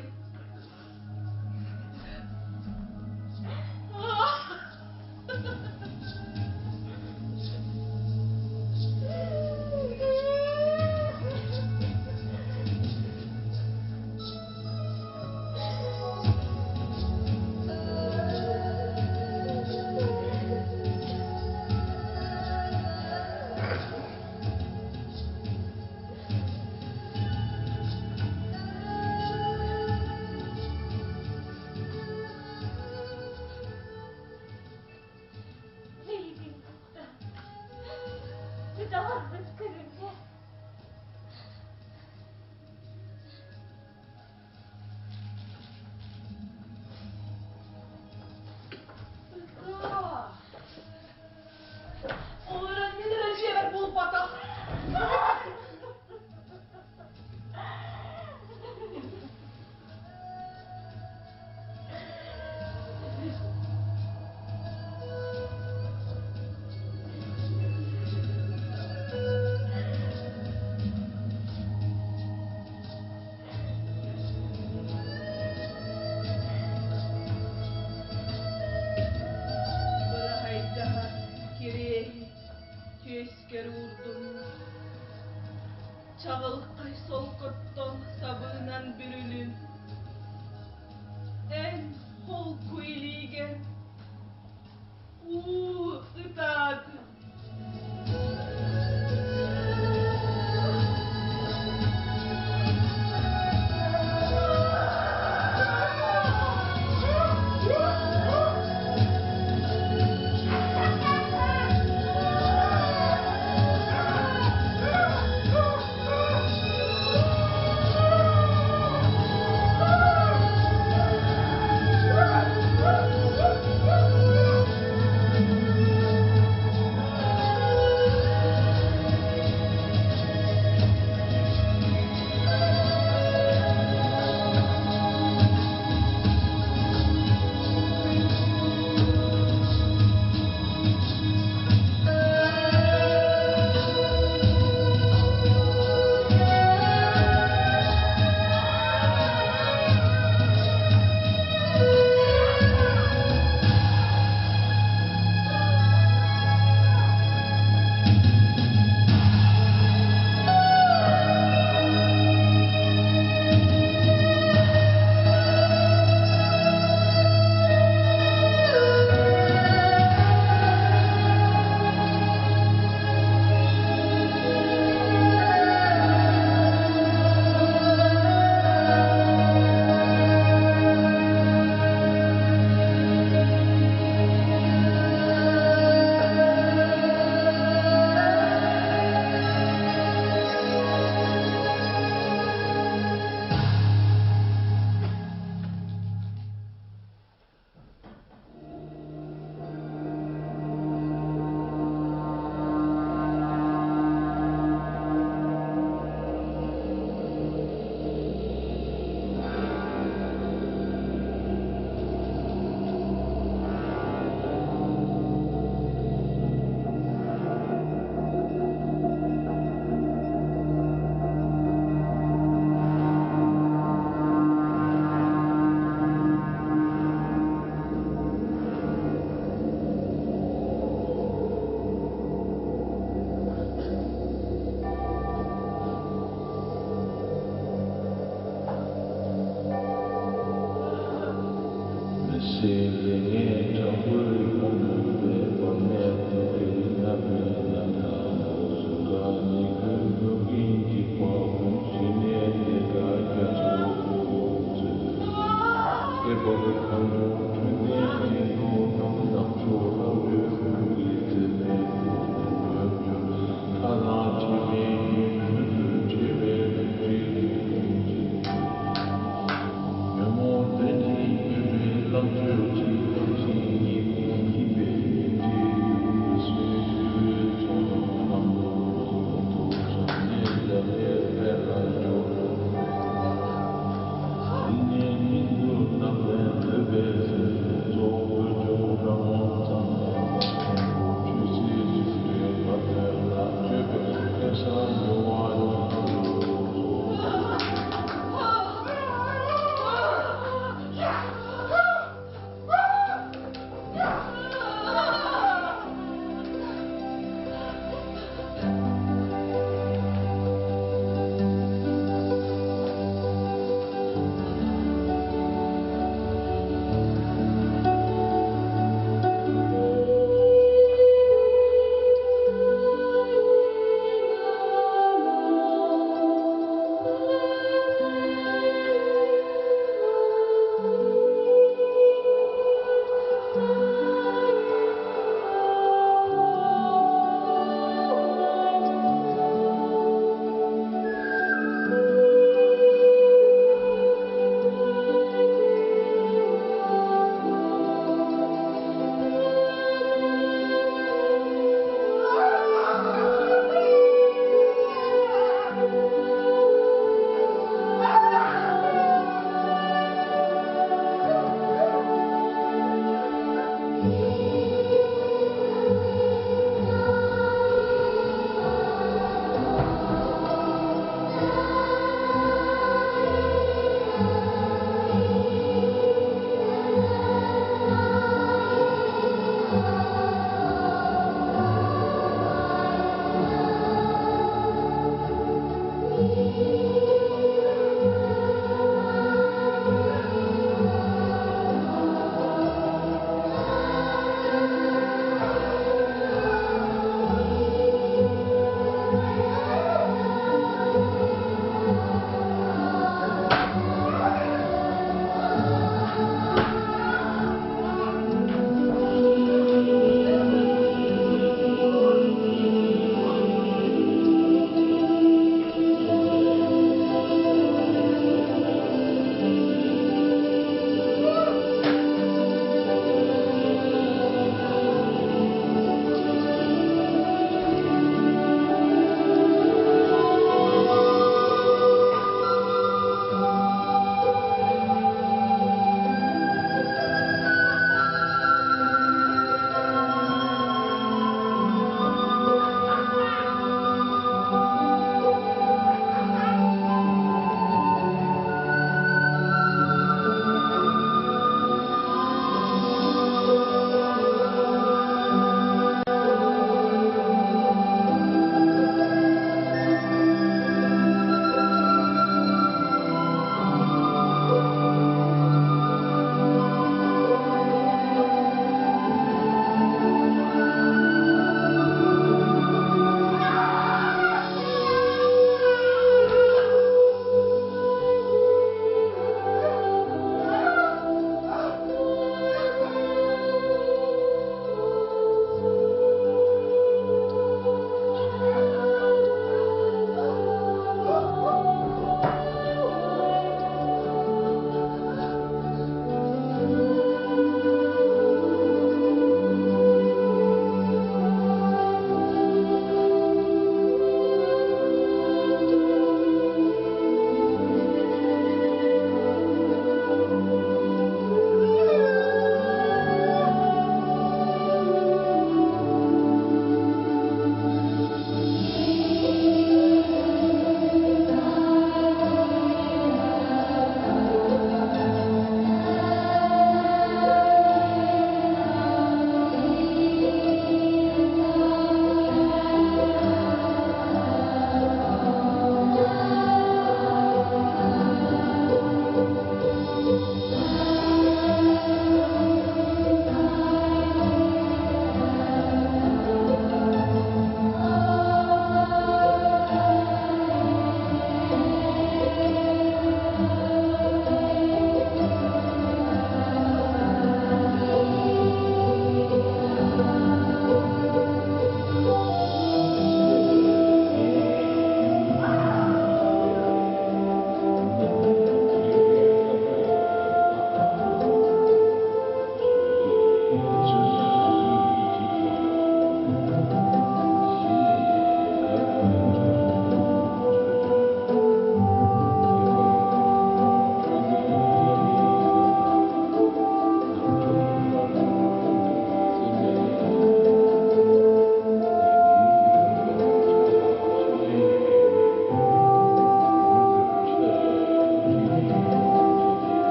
Ces derniers temporarily